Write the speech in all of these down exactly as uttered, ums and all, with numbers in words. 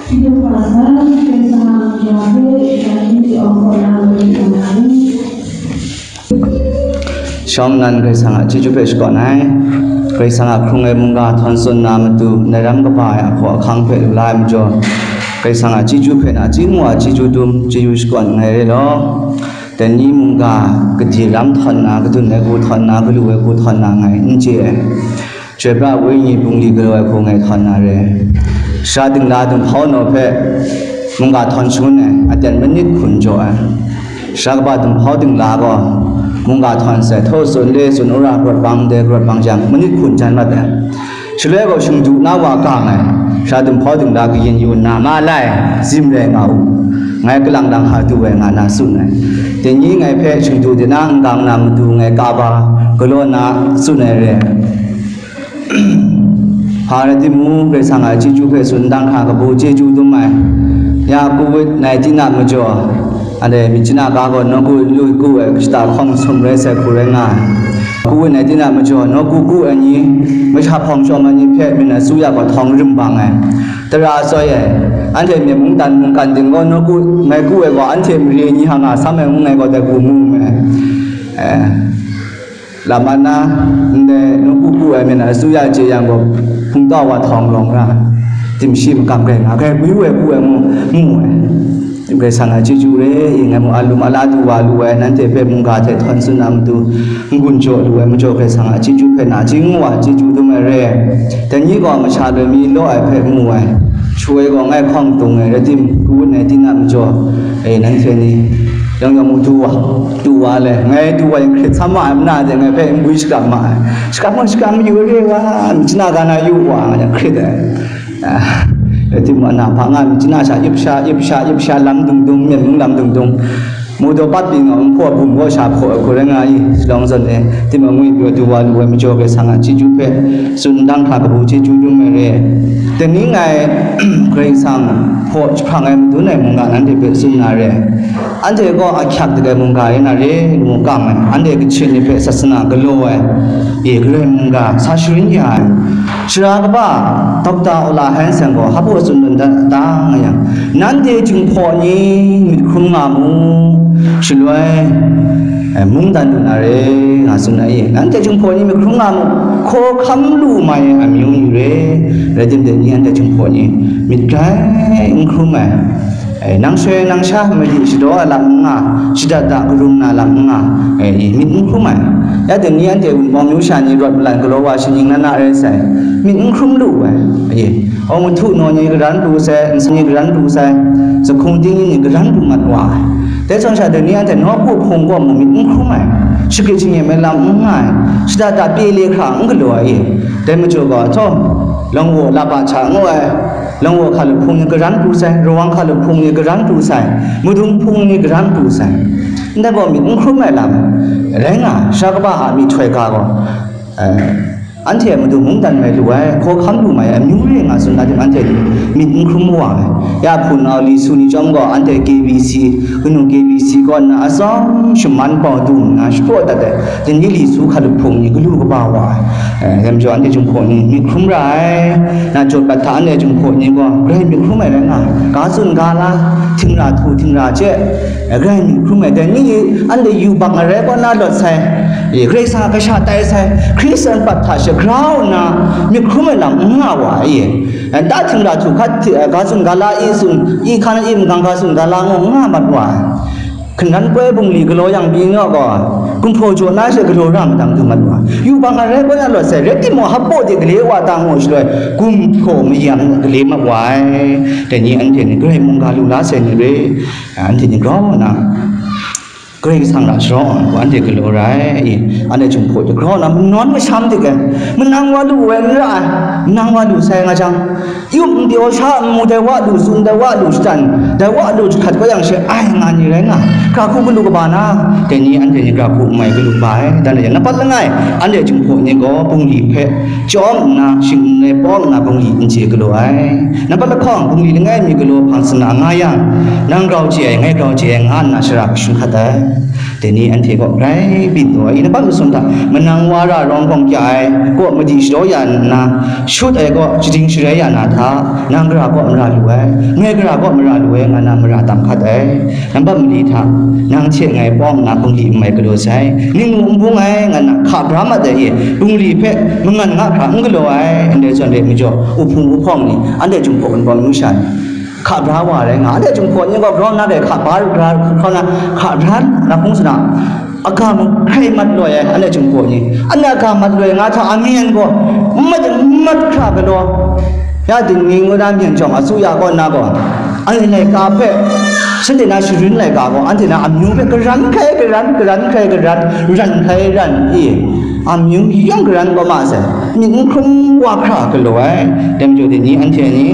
Shawng nnan Karai Kasang a chyeju hpe shakawn ai. Karai Kasang a hkrung ai mungga htawn tsun na matu, nai ram kaba ai ahkaw ahkang hpe lu la ai majaw, Karai Kasang a chyeju hpe nachying wa chyeju dum chyeju shakawn nngai re law. Dai ni mungga gade ram htawn na, kadun ai hku htawn na, galu ai hku htawn na ngai n chye ai. Chyoi pra wenyi bungli galaw ai hku ngai htawn na re. Sara dingla dinghpau naw hpe mungga htawn shangun ai, aten manit hkun jaw ai. Sara kaba dinghpau dingla gaw mungga htawn sai, htaw tsun, le tsun, ura, karawt bang, ndai karawt bang jang, manit hkun jan mat ai. Shaloi gaw shingdu na wa gang ai, sara dinghpau dingla kayin yu nna, ma lai, zim rai nga u, ngai kalang lang hka du ai, nga na tsun ai. Dai ni ngai hpe shingdu de na n gang na matu ngai kaba galaw na tsun ai re. Hpa rai timung, Karai Kasang a chyeju hpe tsun dang hkra kabu chyeju dum ai. Ya covid nineteen a majaw, anhte myit chana ga gaw nawku lu ku ai kashata hkawng sum rai sai hku rai nga ai. Covid nineteen a majaw nawku ku ai ni, masha hpawng shawm ai ni hpe myen asuya gaw htawng rim bang ai. Tara soi ai, anhte myit mungdan mungkan ting gaw nawku mai ku ai gaw, anhte mare ni hta nga sam ai ngu ngai gaw dai hku mu ai. Eh. Lam ana, ndai nawku ku ai myit na asuya chye yang gaw, hpungtau wa htawng lawng ra, timshi makam grai nga, grai gwi woi ku ai mu, mu ai. Karai Kasang a chyeju re i, ngai mu a lum a la du wa lu ai, nanhte hpe mungga hte htawn tsun na matu, n-gun jaw lu ai majaw, Karai Kasang a chyeju hpe nachying wa chyeju dum ai re. Dai ni gaw masha loi mi law ai hpe mu ai. Shaloi gaw ngai hkawng dung ai, rai tim, covid nineteen a majaw, e, nanhte ni, yawng yawng mu du wa, du wa le, ngai du wa yang hkrit sam ma ai, mana de ngai hpe n gwi shakam ma ai. Shakam gaw shakam yu re wa, myit chana ga na yu wa, nga yang hkrit ai. Ah, rai timung, ana hpa nga myit chana sha, ip sha, ip sha, ip sha, lam dung dung, myen mung lam dung dung. Mu daw pat byin nga, nhpaw bum gaw sha hpaw ai hku rai nga i, shalawng zawn e, tim angwi pyaw du wa lu ai majaw, Karai Kasang a chyeju hpe tsun dang hkra kabu chyeju dum ai re. Dai ni ngai Karai Kasang hpaw jahprang ai madun ai mungga nanhte hpe tsun na re. Anhte gaw ahkyak dik ai mungga rai na re, ngu kam ai. Anhte Kachin ni hpe sasana galaw ai, e, Karai mungga sa sharin ya ai. Sara kaba, Dokta Ola Hanson gaw hpa baw tsun lun da, da nga yang, nanhte Jinghpaw ni myit hkrum nga mu, shaloi, eh, mungdan lu na re, nga tsun ai. Nanhte Jinghpaw ni myit hkrum nga mu, hkaw hkam lu mai ai amyu ni re, rai tim de ni, anhte Jinghpaw ni myit grai n hkrum ai. Eh, nang soi nang sha mali shadaw ai lam n nga, shadat da karum na lam n nga, eh, myit n hkrum ai. Ya dai ni anhte Wunpawng myu sha ni rawt malan galaw wa shaning na na rai sai, myit n hkrum lu ai, eh, awng ahtu naw ni karan pru sai, nsa ni karan pru sai, zahkung tingni ni karan pru mat wa ai. Dai zawn sha dai ni anhte nawku hpung gaw mu myit n hkrum ai, shagrit shangyem ai lam n nga ai, shadat da pye le hkra n galaw ai, eh, dai majaw gaw, htaw, Lawngwaw laba hta ngu ai, Lawngwaw hkalup hpung ni karan pru sai, Rawang hkalup hpung ni karan pru sai, Madung hpung ni karan pru sai. Ndai gaw myit n hkrum ai lam rai nga, sara kaba a myihtoi ga gaw, eh, anhte a matu mungdan mai lu ai, hkaw hkam lu mai ai amyu re nga tsun na tim, anhte myit n hkrum wa ai. Ya hpunau li su ni chyawm gaw, anhte K B C, kanu K B C kaw nna atsawm shaman bau du nna shapraw dat ai, dai ni li su hkalup hpung ni galu kaba wa ai. Eh, dai majaw anhte Jinghpaw ni myit hkrum ra ai, na jawt bat hta anhte Jinghpaw ni gaw grai myit hkrum ai rai nga ai. Ga tsun ga la, htingra htu htingra chye, eh, grai myit hkrum ai. Dai ni anhte yubak ai rai kaw na lawt sai, eh, Karai Kasang a kasha tai sai, Hkristu a npat hta shagrau nna myit hkrum ai lam n nga wa ai, eh, nta htingra htu hkat, eh, ga tsun ga la, i tsun, i hkan, i mungkan ga tsun ga la ngu n nga mat wa ai. Hkungran poi bungli galaw yang pyi naw gaw, kumhpaw jaw na she galaw ra madang du mat wa. Yubak ai rai kaw na lawt sai, rai timung, hpa baw de gale wa ta ngu shaloi, kumhpaw mayam gale mat wa ai. Dai ni anhte ni Karai mungga lu la sai ni re, anhte ni grau nna, Karai Kasang hta sharawng ai, anhte galaw ra ai, i, anhte Jinghpaw hte grau nna, manawn masham dik ai, manang wa lu ai n ra ai, manang wa lu sai nga jang, Yup n pyaw sha n mu, dai wa lu tsun, dai wa lu shatan, dai wa lu jahkrat kau yang she ai nga ni rai nga, gara hku galu kaba na, dai ni anhte ni gara hku n mai galu kaba ai, dan rai yang, nampat langai, anhte Jinghpaw ni gaw bungli hpe chyawm nna, shing n rai pawng nna bungli n chye galaw ai. Nampat lahkawng, bungli langai mi galaw hpang sana nga yang, nang grau chye ai, ngai grau chye ai, nga nna shara kashun hkat ai. Dai ni anhte kaw grai byin taw ai, i, nambat masum hta, manang wa ra rawng gawng kya ai kaw madi shadaw ya nna, shut ai kaw shading sharai ya na hta, nang gara kaw mara lu ai, ngai gara kaw mara lu ai, nga na mara tam hkat ai. Nambat mali hta, nang hte ngai pawng nna bungli n mai galaw sai, ning n bung ai, nga na hka bra mat ai, i, bungli hpe mangan nga hkra n galaw ai, ndai zawn re majaw, uhpung uhpawng ni, anhte Jinghpaw Wunpawng myu sha ni, hka bra wa rai nga, anhte Jinghpaw ni gaw grau nna rai hka bra, hka bra, hka bra na hpung sana, aga mahkrai mat loi ai, anhte Jinghpaw ni, anhte aga mat loi nga hta, amyen gaw mat, mat hkra galaw, ya dingning ngu na myen jawng, asuya kaw nna gaw, anhte laika hpe, shanhte na sharin laika gaw, anhte na amyu hpe karan hkrai karan, karan hkrai karan, ran hkrai ran, i, amyu yawng karan kau ma sai, myit n hkrum wa hkra galaw ai, dai majaw dai ni, anhte ni,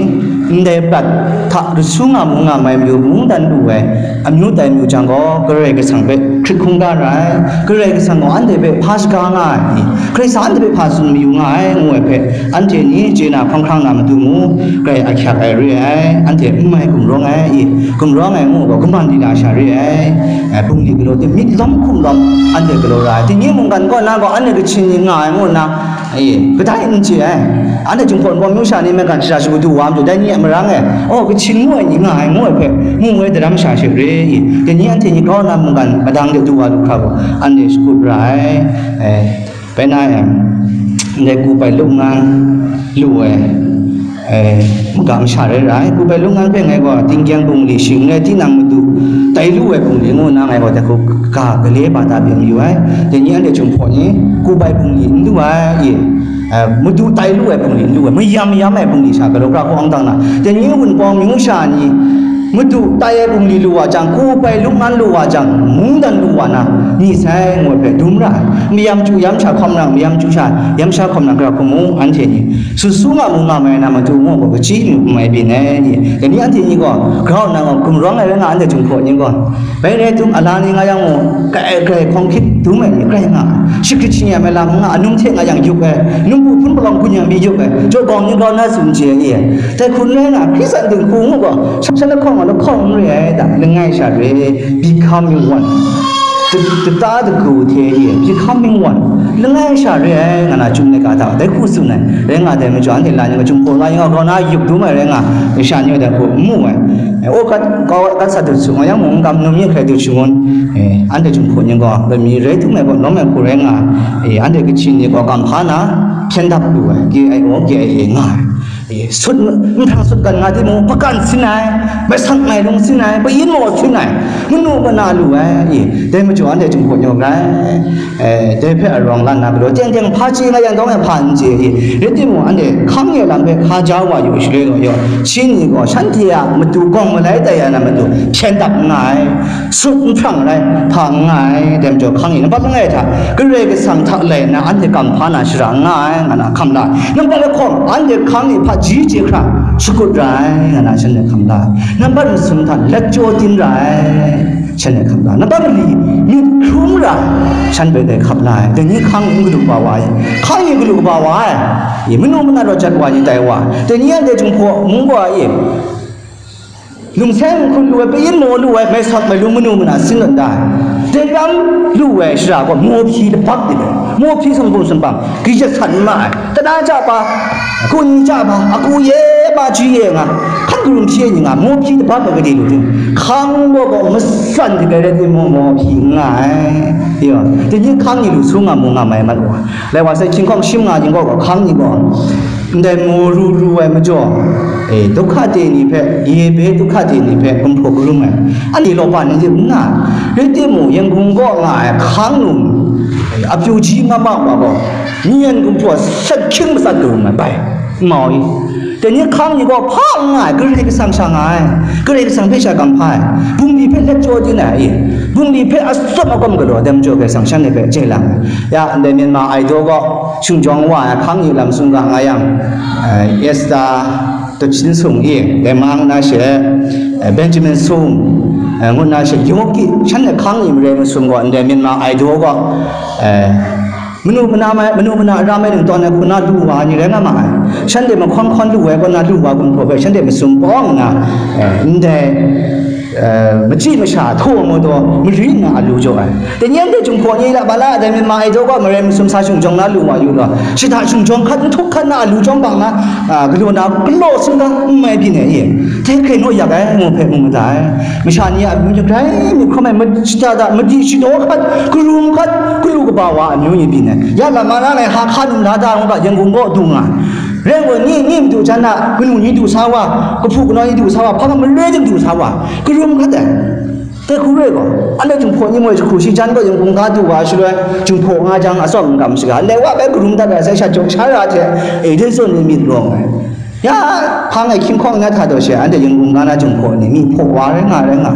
ndai prat hta, rasu nga mu nga mai mayu mungdan lu ai, amyu tai mayu jang gaw, Karai Kasang hpe hkrit hkungga ra ai, Karai Kasang gaw anhte hpe hpa shaga nga ai, Karai Kasang anhte hpe hpa tsun mayu nga ai, ngu ai hpe, anhte ni chye na hpang hkrang na matu mu, grai ahkyak ai re ai, anhte n mai gumrawng ai, i, gumrawng ai ngu gaw, gumman di na sha re ai, eh, bungli galaw tim, myit lawm hkum lawm, anhte galaw ra ai, dingyi mungkan kaw na gaw, anhte kachin ni nga ai ngu nna, e, kadai n chye ai. Anhte Jinghpaw Wunpawng myu sha ni mungkan shara shagu du wa majaw, dai ni a marang e, oh, kachin ngu ai ni nga ai ngu ai hpe, mu ai daram sha she re i. Dai ni anhte ni grau nna mungkan madang de du wa lu hkra gaw, anhte shakut ra ai. E, bai na yang, ndai ku bai lung ngan lu ai, e, maga masha rai ra ai. Ku bai lung ngan hpe ngai gaw, tinggyang bungli, shing n rai tinang madu tai lu ai bungli ngu nna ngai gaw, dai hku ga gale ba ta byin mayu ai. Dai ni anhte Jinghpaw ni ku bai bungli n lu ai i. Eh, madu tai lu ai bungli n lu ai, mayam mayam ai bungli sha galaw kra hkawng dang na, dai ni Wunpawng myu sha ni, madu tai ai bungli lu wa jang, ku bai lung ngan lu wa jang, mungdan lu wa na, ni sai ngu ai hpe dum ra ai. Mayam chyu yam sha hkawm nang, mayam chyu sha yam sha hkawm nang, gara hku mu, anhte ni, sut su nga mu nga mai na matu ngu gaw, kaji mi hpung mai byin ai ni, dai ni anhte ni gaw, grau nna gaw, gumrawng ai rai nga, anhte Jinghpaw ni gaw, bai rai tim, ala ni nga yang mung, grai grai hkawng hkyit dum ai ni grai nga ai. Shakrit shingya ai lam nga, anung hte nga yang yup ai, nungpu hpun palawng hkun yang mi yup ai, jaw gawng ni grau na tsun chye ai. Dai hku n rai nga, Hkristu a dinghku ngu gaw, shan shan lahkawng nga lahkawng n re ai, da, langai sha re, becoming one. Data dagu hte e, becoming one. Langai sha re ai, nga na chyum laika hta, dai hku tsun ai, rai nga dai majaw, anhte la ni nga, Jinghpaw la ni nga grau na yup dum ai rai nga, sha ni dai hku n mu ai. E, o, kat, kau, kat sa dut shangun, yang mung kam num yin hkrai dut shangun, e, anhte Jinghpaw ni gaw, lami rai htum ai gaw, lawm ai hku rai nga, e, anhte kachin ni gaw, kam hpa na, hpyen dap lu ai, K I O, K I A nga ai. E, sut, nhprang sut gan nga timung, hpakan sin ai, mai sak mai lung sin ai, payin maw sin ai, manu mana lu ai, e, dai majaw anhte Jinghpaw ni gaw grai. E, dai hpe arawng lan na galaw, teng teng hpa chye nga yang dawng e hpa n chye i, rai timung, anhte hkang e lam hpe hka ja wa yu shaloi gaw yaw, shi ni gaw shanhte a matu gawng malai tai ya na matu hpyen dap n nga ai, sut nhprang rai hpa n nga ai, dai majaw hkang e nambat langai hta Karai Kasang hta lai nna anhte kam hpa na shara n nga ai, nga na hkam la ai. Nambat lahkawng, anhte hkang e hpaji chye hkra shakut ra ai, nga na shanhte hkam la ai. Nambat masum hta lat jaw din ra ai. Shanhte hkam la, nambat mali, myit hkrum ra, shan bai dai hkap la ai, dai ni hkang ni galu kaba wa ai, hkang ni galu kaba wa ai, e, manu mana rawt jat wa ni tai wa, dai ni anhte Jinghpaw mung gaw e, lungseng nhkun lu ai, payin maw lu ai, mai sak mai lung manu mana sin lawt da ai, dai ram lu ai shara gaw, mawhpyi labak ni ai, mawhpyi sumhpung sumhpang, kayat san ma ai, tana ja pa, kun ja pa, aku ye ma, ji ye nga, hkan karum hpyi ni nga, mawhpyi labak ai gade lu ting, hkang gaw gaw matsan de rai timung, mawhpyi n nga ai. Yo, dai ni hkang ni lu su nga mu nga mai mat wa. Lai wa sai, hkying hkawng shim nga ning gaw, hkang ni gaw, ndai mu ru ru ai majaw, e, dukha te ni hpe, ye be dukha te ni hpe gumhpraw karum ai. Anhte law pa ni hte n nga ai. Rai timung, Yangon kaw nga ai hkang nu, e, apyu ji ma ma wa gaw, myen gumhpraw sat hkying matsat karum ai bai. Mau i. Dai ni hkang ni gaw hpa n nga ai, Karai Kasang sha nga ai, Karai Kasang hpe sha kam hpa ai, bungli hpe let jaw din ai, bungli hpe atsawm agawm galaw, dai majaw Karai Kasang shanhte hpe chye lang ai. Ya, ndai Myanmar Idol gaw, shungjawng wa ai hkang ni lam sung ga nga yang, eh, Esther Dutsin Sung i, dai ma ngu na she, eh, Benjamin Sung, eh, ngu na she, Yoki, shanhte hkang ni marai masum gaw, ndai Myanmar Idol gaw, eh, Manu mana mai, manu mana ra mai ning tawn ai hku na lu wa ni rai nga ma ai. Shanhte mahkawn hkawn lu ai kaw na lu wa gumhpraw hpe shanhte masum pawng nna, eh, ndai eh, machyi masha htaw mu taw, mari nna a lu jaw ai. Dai ni anhte Jinghpaw ni la, ba la, dai Myanmar ai daw gaw marai masum sa shungjawng na lu wa yu gaw, shada shungjawng hkat, nhtuk hkat na a lu jawng bang na, ah, galaw na, galaw singga n mai byin ai e. Dai hkrai naw yak ai, ngu hpe mu mada ai. Masha ni a amyu ni grai mi hkrum ai, ma-, shada da, madi shadaw hkat, karum hkat, galu kaba wa amyu ni byin ai. Ya lam ma na lai, ha hka num la da, ngu ga, Yangon kaw du nga. Rai nme ni, ni madu jan na, kanu ni du sa wa, kahpu kanaw ni du sa wa, hpa nga mare jang du sa wa, karum hkat ai. Dai hku re gaw, anhte Jinghpaw ni moi jahku shi jan gaw Yangon ga du wa shaloi, Jinghpaw nga jang atsawm n kam shaga, ndai wa bai karum dat ai sai sha jaw sha ra hte, e, dai zawn ni myit rawng ai. Ya, hpang e hkying hkawng na hta daw she, anhte Yangon ga na Jinghpaw ni, myi hpaw wa rai nga, rai nga.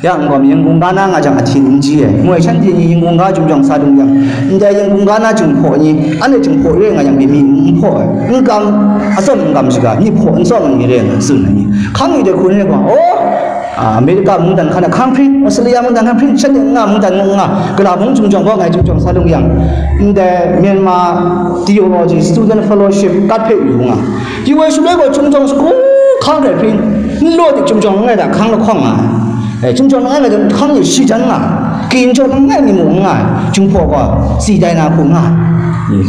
Ya, n gaw, Yangon ga na nga jang ahti n ji ai. Moi shanhte ni Yangon ga Chyum Jawng Sa Lung yang, ndai Yangon ga na Jinghpaw ni, anhte Jinghpaw re nga yang, myi n hpaw ai. N kam, atsawm n kam shaga, myi hpaw n tsawm ai ni re nga tsun ai ni. Hkang ni dai hku ni gaw, oh, ah, America mungdan hkan a hkang hpring, Australia mungdan hkan hpring, shanhte n nga mungdan n nga, Kala Bung Chyum Jawng gaw ngai Chyum Jawng Sa Lung yang, ndai Myanmar Theology Student Fellowship kat hpe yu nga. Yu ai shaloi gaw Chyum Jawng sagu hkang hpe hpring, n law dik Chyum Jawng langai hta hkang lahkawng nga ai. Eh, Chyum Jawng langai hta hkang ni shi jan nga ai. Kayin Jawng langai ni mung n nga ai. Jinghpaw gaw si tai na hku nga ai.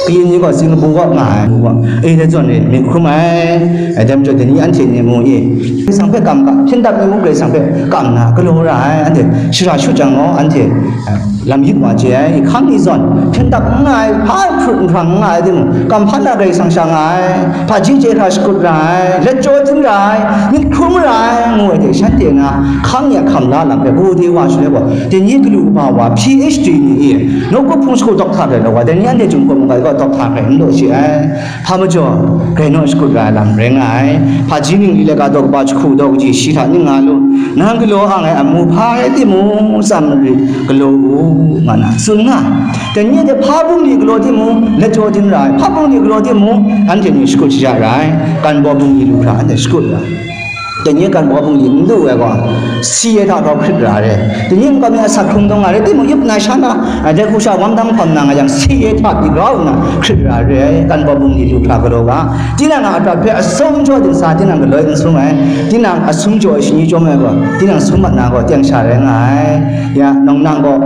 Kayin ni gaw Singapore gaw nga ai, ngu gaw. Eh, dai zawn e myit hkrum ai. Eh, dai majaw dai ni anhte ni mu i. Karai Kasang hpe kam ga, hpyen dap ni mung Karai Kasang hpe kam na galaw ra ai. Anhte shara shut jang gaw, anhte, eh, lam yit wa chye ai. Hkang ni zawn, hpyen dap n nga ai, hpa hprut nhprang n nga ai timung, kam hpa na Karai Kasang sha nga ai. Hpaji chye hkra shakut ra ai, let jaw din ra ai, myit hkrum ra ai, ngu ai hte shanhte na hkang ni a hkam la lam hpe gade wa shaloi gaw, dai ni galu kaba wa P H D ni e, nawku hpung shagu doctor rai law wa, dai ni anhte Jinghpaw mungga gaw doctor rai n law shi ai. Hpa majaw, grai naw shakut ra ai lam rai nga ai. Hpaji ningli laika daw kaba jahku daw kaji shi hta ning nga lu, nang galaw ang ai amu hpa rai timung, tsam marit galaw u, nga na tsun nga ai. Dai ni hte hpa bungli galaw timung, let jaw din ra ai, hpa bungli galaw timung, anhte ni shakut shaja ra ai, Ganbaw bungli lu hkra anhte shakut ra ai. Dai ni Ganbaw bungli n lu ai gaw, si ai hta grau hkrit ra ai. Dai ni nkau mi asak hkrung dawng nga rai timung, yup na sha na, a, dai hku sha wang dang hkawm na nga yang, si ai hta pyi grau nna hkrit ra ai, Ganbaw bungli lu hkra galaw ga. Tinang a adat hpe asum jaw dingsa, tinang galoi n sum ai, tinang asum jaw ai shani chyawm ai gaw, tinang sum mat na gaw, teng sha rai nga ai. Ya, nawng nang gaw,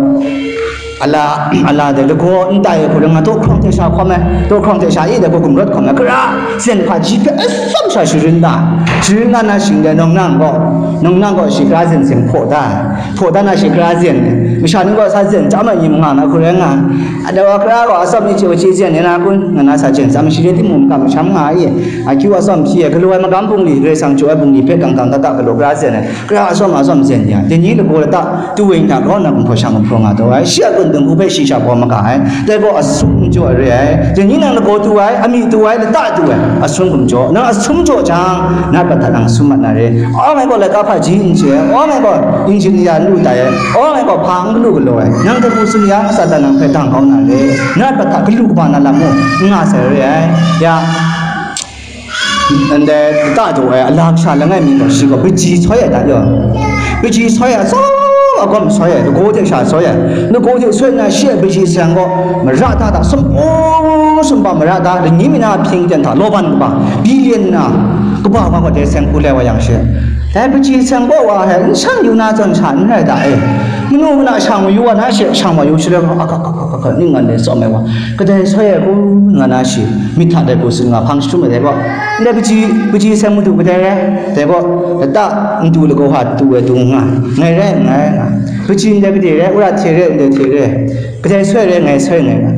ala, ala de lagaw n tai ai hku rai nga, daw hkrawng hte sha hkawm ai, daw hkrawng hte sha i de hku gumrawt hkawm ai, kara zen hpaji hpe atsam sha sharin da, sharin da na shing de nawng nang gaw, nawng nang gaw shi kara zen seng hpaw da ai, hpaw da na shi kara zen, masha ni gaw sa zen chyam ai ni manga na hku rai nga ai, ada wa kara gaw atsam ni chye wa chye zen ni na kun, nga na sa jen tsam shi re timung makam masham nga ai, akyu atsam hpyi ai, galaw ai magam bungli, Karai Kasang jaw ai bungli hpe kang kang ta ta galaw kara zen ai, kara atsawm atsawm zen ya, dai ni lagaw lata tu weng hta grau nna gumhpraw shang gumhpraw nga taw ai, shi a kun dingku hpe shi sha baw maga ai, dai gaw asum n jaw ai re ai, dai ni nang lagaw tu ai, amying tu ai, lata tu ai, asum gumjaw, nang asum jaw jang, na prat hta nang sum mat na re, awng ai gaw laika hpaji n chye ai, awng ai gaw engineer n lu tai ai, awng ai gaw hpa n galu galaw ai, nang hte hku tsun yang, Satan nang hpe dang kau na re, na prat hta galu kaba na lam mung n nga sai re ai, ya. Ndai lata jaw ai, ala kasha langai mi gaw, shi gaw, kaji soi ai hta jaw, kaji soi ai, atsawm agawm soi ai, lagaw hte sha soi ai, lagaw hte soi nna, shi a kaji seng gaw, mara da hta, sum, o, sumpa mara da, lani mi na hpying ten hta, lawban kaba, billion na, kaba wa gaw dai seng hku lai wa yang she, dai kaji seng gaw wa ai, n shang yu na zawn sha n rai da e, manu mana shang mayu wa na she, shang mayu shaloi gaw, aka, aka, aka, aka, ning ngan dai tsawm ai wa, kadai soi ai hku nga na shi, myit hta dai hku tsun nga hpang jahtum ai dai gaw, ndai kaji, kaji seng madu kadai rai, dai gaw, lata ntu lagaw hta tu ai tu nga, ngai rai, ngai nga, kaji ndai kadai rai, wora hte rai, ndai hte rai, kadai soi rai, ngai soi ngai nga,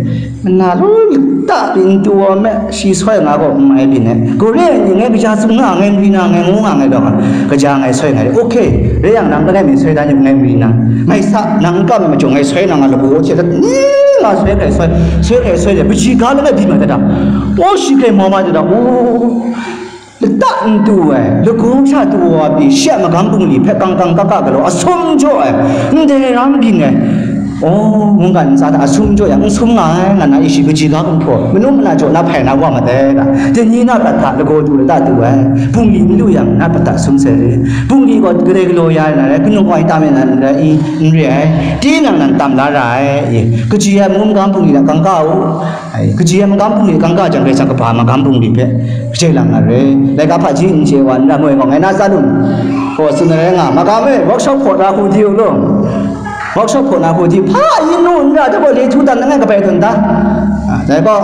mana law lata pyi ntu wa me, shi soi nga gaw, n mai byin ai, gaw re ai ni, ngai kaja tsun nga, ngai n ri na, ngai ngu nga, ngai gaw nga, kaja ngai soi ngai, ok, rai yang nang langai mi soi dan yu, ngai n ri na, ngai sa, nang n kam ai majaw, ngai soi na nga, lagaw hte lat ni nga soi hkrai soi, soi hkrai soi de, kaji ga langai byin ma ta da, o, shi hkrai mau ma ta da, o, lata n tu ai, lagaw sha tu wa pyi, shi a magam bungli hpe kang kang ka ka galaw, asum jaw ai, ndai ram byin ai, o, mungkan ntsa hta asum jaw yang, n sum nga ai, nga na, ishi kaji ga gumhpraw, manu mana jaw na hpai na wa ma dai da, dai ni na prat hta lagaw tu lata tu ai, bungli n lu yang, na prat hta sum sai re, bungli gaw kadai galaw ya ai na rai, kanu kawai tam ai na rai, i, n re ai, tinang nan tam la ra ai, i, kaji ai magam bungli hta kang ka u, ai, kaji ai magam bungli kang ka jang, Karai Kasang kaba magam bungli hpe kajai lang na re. Laika hpaji n chye wa n ram ai gaw, ngai na tsa lung. Hpaw tsun ai rai nga, magam e, workshop hpaw na hku di u law. Workshop hpaw na hku di, hpa ayin nu n ra, dai gaw, le htu dan langai kabai tawn da. Ah, dai gaw,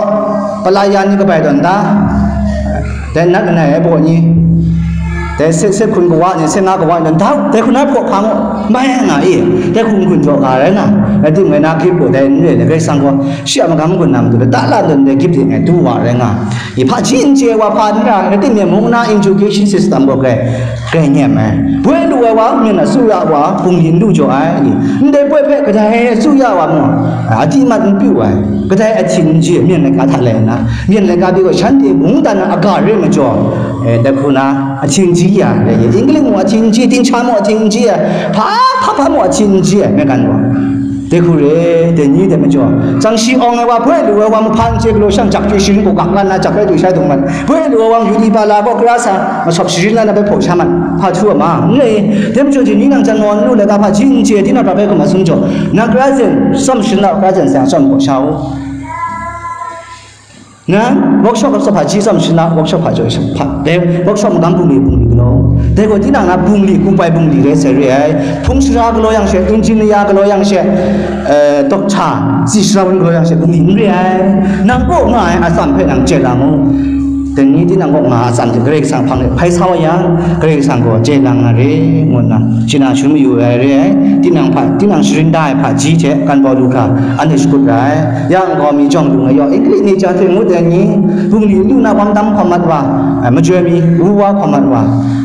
palai ya ni kabai tawn da. Dai nat langai ai baw ni. Dai se, se hkun kawa ni, se nga kawa ni, dau, dai hkun ai hpaw hpang u, mai nga i, dai hkun hkun jaw ga rai nga. Rai timung, na grip gaw dai n re, dai Karai Kasang gaw, shi a magam hkun na matu, da la dan dai grip de ngai du wa rai nga. I hpaji n chye ai wa hpa n ra, rai timung, mung na education system gaw grai, grai nem ai. Boi lu ai wa, myen a tsuya wa, bungli n lu jaw ai, i, ndai boi hpe kadai tsuya wa mung, a di mat n pyu ai, kadai ahtin n chye, myen laika hta lai nna, myen laika pyi gaw shanhte mungdan a aga re majaw, eh, dai hku na ahtin n chye ya, eh, English mung ahtin n chye, dinghta mung ahtin n chye, hpa, hpa, hpa mung ahtin n chye, myen kan gaw. Dai hku re, dai ni dai majaw, tsang shi awng ai wa, boi lu ai wa, mahpa n chye galaw shang, jak chyu sharin gaw gak lan na, jak rai du shai dung mat, boi lu ai wa, yu ni ba la gaw, kara sa, masawp sharin lan na, bai hpaw sha mat, hpa htu a ma, n rai, dai majaw, dai ni nang jan ngaw n lu, laika hpaji n chye, tinang pra bai hkum a sum jaw, nang kara zen, tsawm sharin lau, kara zen sai, tsawm hpaw sha u. Na, workshop, workshop hpaji tsawm sharin lau, workshop hpa jaw hpa, dai, workshop magam bungli, bungli galaw. Dai gaw tinang na bungli, kup ai bungli rai sai re ai. Hpung sara galaw yang she, engineer galaw yang she, eh, doctor, tsi sara wan galaw yang she, bungli n re ai. Nang kaw nga ai atsam hpe nang chye lang u. Dai ni tinang kaw nga ai atsam hte Karai Kasang hpang de hpai sa wa yang, Karai Kasang gaw chye lang na re, ngu nna, shana shangun mayu ai re ai. Tinang hpa, tinang sharin da ai hpaji hte kan bau lu hkra, anhte shakut ra ai. Ya nkau mi jawng lu nga yaw, English major hte ngut ai ni, bungli lu na wam tam hkawm mat wa, eh, majoi mi wu wa hkawm mat wa,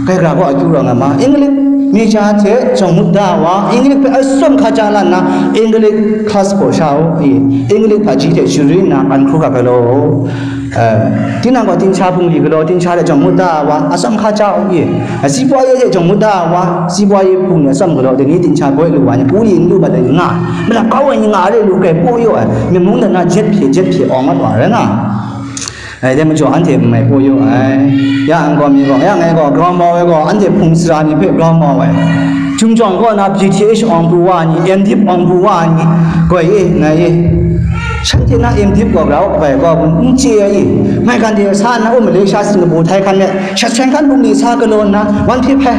kai hkra gaw akyu rawng ai ma, English major hte jawng ngut da wa, English hpe atsawm hkaja la nna, English class hpaw sha u, i, English hpaji hte sharin nna, an hkru ga galaw u. Eh, tinang gaw dinghta bungli galaw, dinghta hte jawng ngut da wa, atsawm hkaja u, i, eh, စီးပွားရေး hte jawng ngut da wa, စီးပွားရေး bungli atsawm galaw, dai ni dinghta boi lu wa ni, bungli n lu mat ai nga, malap kau ai ni nga re lu, grai paw yaw ai, myen mungdan na jet hpye, jet hpye awng mat wa rai nga. Eh, dai majaw anhte n mai paw yaw ai. Ya nkau mi gaw, ya ngai gaw, grau mau ai gaw, anhte hpung sara ni hpe grau mau ai. Chyum jawng kaw na B T H awng pru wa ni, M.Div awng pru wa ni, goi e, ngai e. Shanhte na M.Div gaw grau kabai gaw n chye ai i, maigan de sa nna, o Malaysia, Singapore, Thailand e, shat seng hkan bungli sa galaw nna, wan hpye hpai.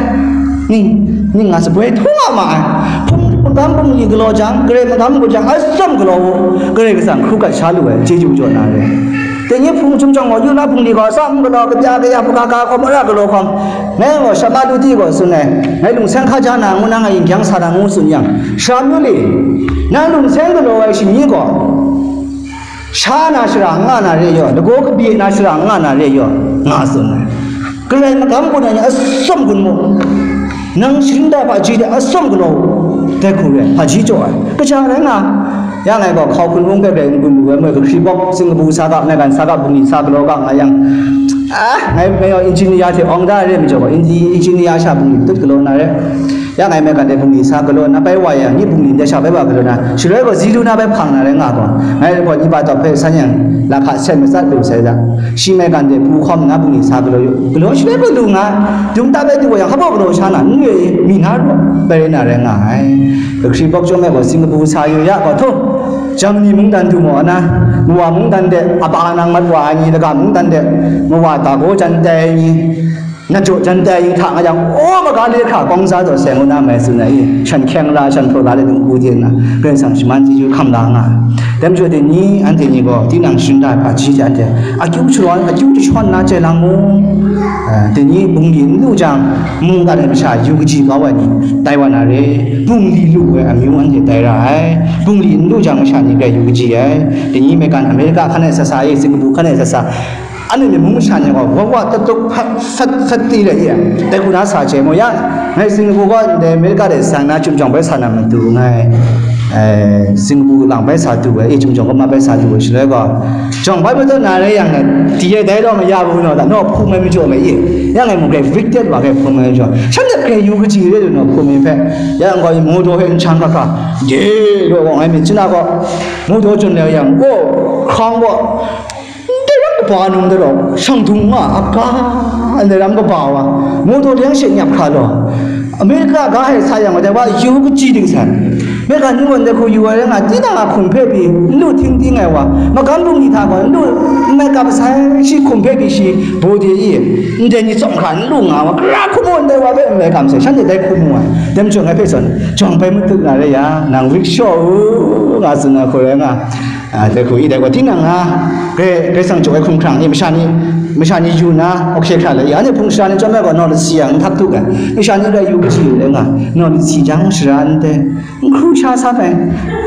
Ning, ning nga saboi htaw ma ai. Hpung magam bungli galaw jang, Karai magam galaw jang, atsawm galaw u, Karai Kasang hkru gat sha lu ai, chyeju jaw na re. Dai ni hpung chyum jawng gaw, yu na bungli gaw, atsawm galaw, kabya kaya, hpaga ga hkawm, ara galaw hkawm, ngai gaw, Shama Luti gaw tsun ai, ngai lungseng hkaja na ngu na, ngai yin kyang sa na ngu tsun yang, Shama Luti, nang lungseng galaw ai shani gaw, sha na shara n nga na re yaw, lagaw kabye na shara n nga na re yaw, nga tsun ai. Karai magam gun ai ni atsawm gun mu, nang sharin da hpaji de atsawm galaw u, dai hku re, hpaji jaw ai, kaja rai nga. Ya ngai gaw, hkau hkun wung hpe rai n gun lu ai, moi kahkri bawk, Singapore sa ga, American sa ga, bungli sa galaw ga nga yang, ah, ngai, ngai gaw engineer hte awng da re majaw gaw, engi-, engineer sha bungli tut galaw na re. Ya ngai American de bungli sa galaw na bai wa yang, ni bungli ndai sha bai wa galaw na, shaloi gaw zi lu na bai hpang na rai nga gaw, ngai gaw ni ba tawp hpe san yang, lahka sen matsat lu sai da. Shi American de pru hkawm nna bungli sa galaw yu, galaw shaloi gaw lu nga, dung ta bai du wa yang, hpa baw galaw sha na, n re, mi na rawt bai rai na rai nga ai. Kahkri bawk chyawm ai gaw Singapore sa yu ya gaw, htaw, Germany mungdan du maw na, Mawa mungdan de aba nang mat wa ai ni, Laga mungdan de Mawa dago jan tai ai ni, na jaw jan tai ai ni hta nga yang, o, maga le hkra kawng za taw seng u na mai tsun ai i, shan hkyeng la, shan hpraw la le dung hku de nna, Karai Kasang shaman chyeju hkam la nga ai. Dai majaw, dai ni, anhte ni gaw, tinang sharin da ai hpaji hte anhte akyu sharawng, akyu jashawn na chye lang mu. Eh, dai ni bungli n lu jang, mungkan ai masha yu kaji kau ai ni tai wa na re, bungli lu ai amyu anhte tai ra ai, bungli n lu jang masha ni grai yu kaji ai, dai ni American, America hkan ai sasa e, Singapore hkan ai sasa, anhte mung masha ni gaw, wa wa tuk tuk hpat hpat hpat ti rai i, dai hku na sa chye mu yang, ngai Singapore gaw ndai America de sang na chyum jawng bai sa na matu ngai, eh, Singapore lang bai sa du ai, e, chyum jawng gaw ma bai sa du ai, shaloi gaw, jawng bai majaw na rai yang, ti ai dai law maya bu naw da, naw hpung mai majaw mai i, yang ngai mung grai victed wa, grai hpung mai majaw, shanhte grai yu kaji re lu naw hpung mai hpe, yang gaw, motor hpe n hkang hkra hkra, de law gaw, ngai myit chana gaw, motor chun le yang, gaw, hkawng gaw, ndai ram kaba num da law, shang dung nga, a ga, ndai ram kaba wa, motor leng she nyap hkra law, America ga hpe sa yang, dai wa yu kaji ding san. Mye ga ni gaw ndai hku yu ai rai nga, tinang a hkum hpe pyi n lu ting ting ai wa, magam bungli hta gaw n lu n mai kap sai, shi hkum hpe pyi shi bawde i, ndai ni tsawm hkra n lu nga wa, gara hku mu ndai wa hpe n mai kam sai, shanhte dai hku mu ai. Dai majaw ngai hpe zawn, jawng bai matu na rai yang, nang rickshaw u, nga tsun ai hku rai nga. A, dai hku i dai gaw, tinang nga, Karai, Karai Kasang jaw ai hkumhkrang ni, masha ni, masha ni yu na, awk hkye hkra lai i, anhte hpung shara ni chyawm ai gaw, naw lasi yang n htak tu ga, masha ni rai yu, kaji yu rai nga, naw lasi jang shara n dai. N hkru sha sam ai,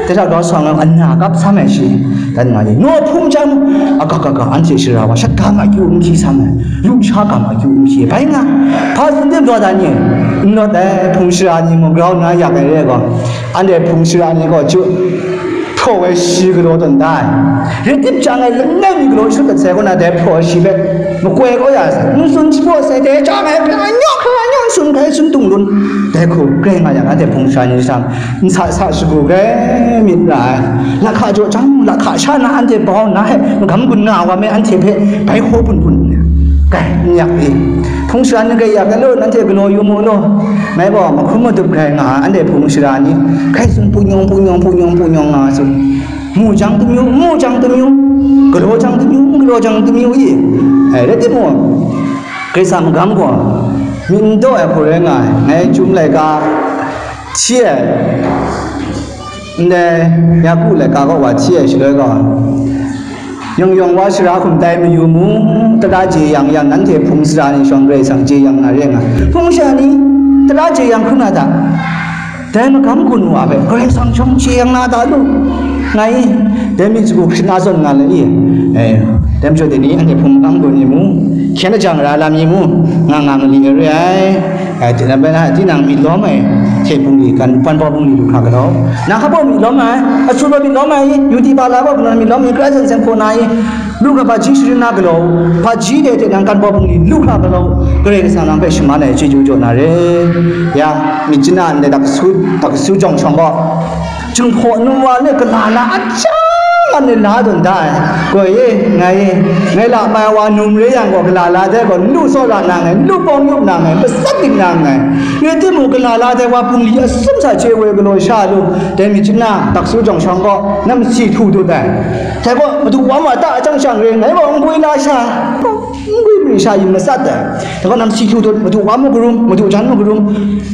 dai hta grau sa nga, ana kap sam ai shi, dan nga ni, naw hpung jang, aga ga ga, anhte shara wa, shat ga ma kyu n hkyi sam ai, lusha ga ma kyu n hkyi, bai nga, hpa tsun tim daw dan ni, n lawt ai, hpung shara ni mung grau nna yak ai re ai gaw, anhte hpung shara ni gaw, ju, hpraw ai shi galaw tawn da ai, rai tim chyang ai langai mi galaw shut dat sai, kaw na dai hpraw ai shi hpe makoi kau ya sai, n tsun shapraw sai, dai chyang ai hpe anyawk hkra anyawk n tsun hkrai tsun tung lun, dai hku grai nga yang, anhte hpung shara ni sam, n sa sa shagu grai myit ra ai. Lahka jaw jang, lahka sha na anhte bau na he magam gun nga wa me, anhte hpe bai hkaw bun bun, kai, n yak i. Hpung shara ni grai yak ai law, nanhte galaw yu mu law. Ngai gaw mahkrum madup grai nga ai, anhte hpung shara ni, kai tsun, pu nyawng, pu nyawng, pu nyawng, pu nyawng nga tsun. Mu jang tamyu, mu jang tamyu, galaw jang tamyu, galaw jang tamyu i. Ai, rai timung, Karai Kasang magam gaw, myit n daw ai hku rai nga ai, ngai chyum laika hti ai, ndai Yaku laika kaw wa hti ai shaloi gaw, yawng yawng wa shara hkum tai mayu mu, tara jeyang yang, nanhte hpung shara ni shawng Karai Kasang jeyang na re nga, hpung shara ni tara jeyang hkrum na ta? Dai magam gun wa hpe Karai Kasang shawng jeyang na ta lu, nga i, dai myit shagu hkrit na zawn nga le i, eh, dai majaw dai ni anhte hpung magam gun i mu, hkyen lajang ra lam i mu, nga nga mali ai re ai. Eh, tinang bai na, tinang myit lawm ai hte bungli, kan, kan baw bungli lu hkra galaw, na hka baw myit lawm ai, asu baw myit lawm ai, yu di ba la baw myit lawm ai, kra zen seng hpaw na i, lu hkra hpaji sharin na galaw, hpaji de hte nang kan baw bungli lu hkra galaw, Karai Kasang nang hpe shaman ai chyeju jaw na re. Ya, myit chana ndai dak su, dak su jawng shawng gaw, Jinghpaw num wa le gala la a chyang a ni la dun da ai. Gaw e, ngai e, ngai la mai wa num re yang gaw, gala la dai gaw, n lu tsawra na nngai, n lu pawng yup na nngai, matsat dik na nngai. Rai timung, gala la dai wa bungli atsawm sha chye woi galaw sha lu, dai myit chana, dak su jawng shawng gaw, nam si htu dut ai. Dai gaw, madu wa ma ta a chyang shang re, ngai gaw n gwi la sha, n gwi mari sha yin matsat ai. Dai gaw, nam si htu dut, madu wa mu karum, madu jan mu karum.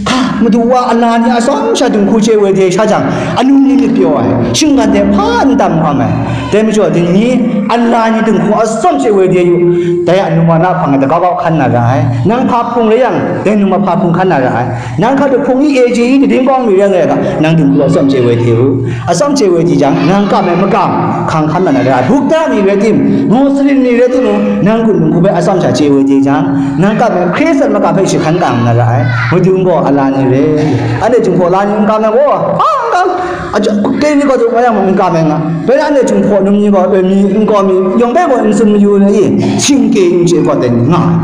Hka, madu wa a la ni atsawm sha dinghku chye woi de sha jang, anu ni myit pyaw ai, shinggan de hpa n tam hkam ai. Dai majaw, dai ni a la ni dinghku atsawm chye woi de yu, dai a num wa na hpang e dagau gau hkan na ra ai. Nang hpa hpung rai yang, dai num wa hpa hpung hkan na ra ai. Nang hkatu hpung i, A J i, kading kawng mi rai nga ai ga, nang dinghku atsawm chye woi de u. Atsawm chye woi di jang, nang kam ai makam hkang hkan na ra ai. Bukta mi rai tim, Muslim mi rai timung, nang gun dinghku hpe atsawm sha chye woi de jang, nang kam ai Hkristu makam hpe shi hkan kang na ra ai. Madu gaw a la ni re. Anhte Jinghpaw la ni n kam ai gaw, a, n kam. Aja, ke ni gaw, zung wa yang mung n kam ai nga. Bai anhte Jinghpaw num ni gaw, e, mi n kaw mi, yawng bai gaw n tsun mayu na i, singke n chye gaw, dai ni nga ai.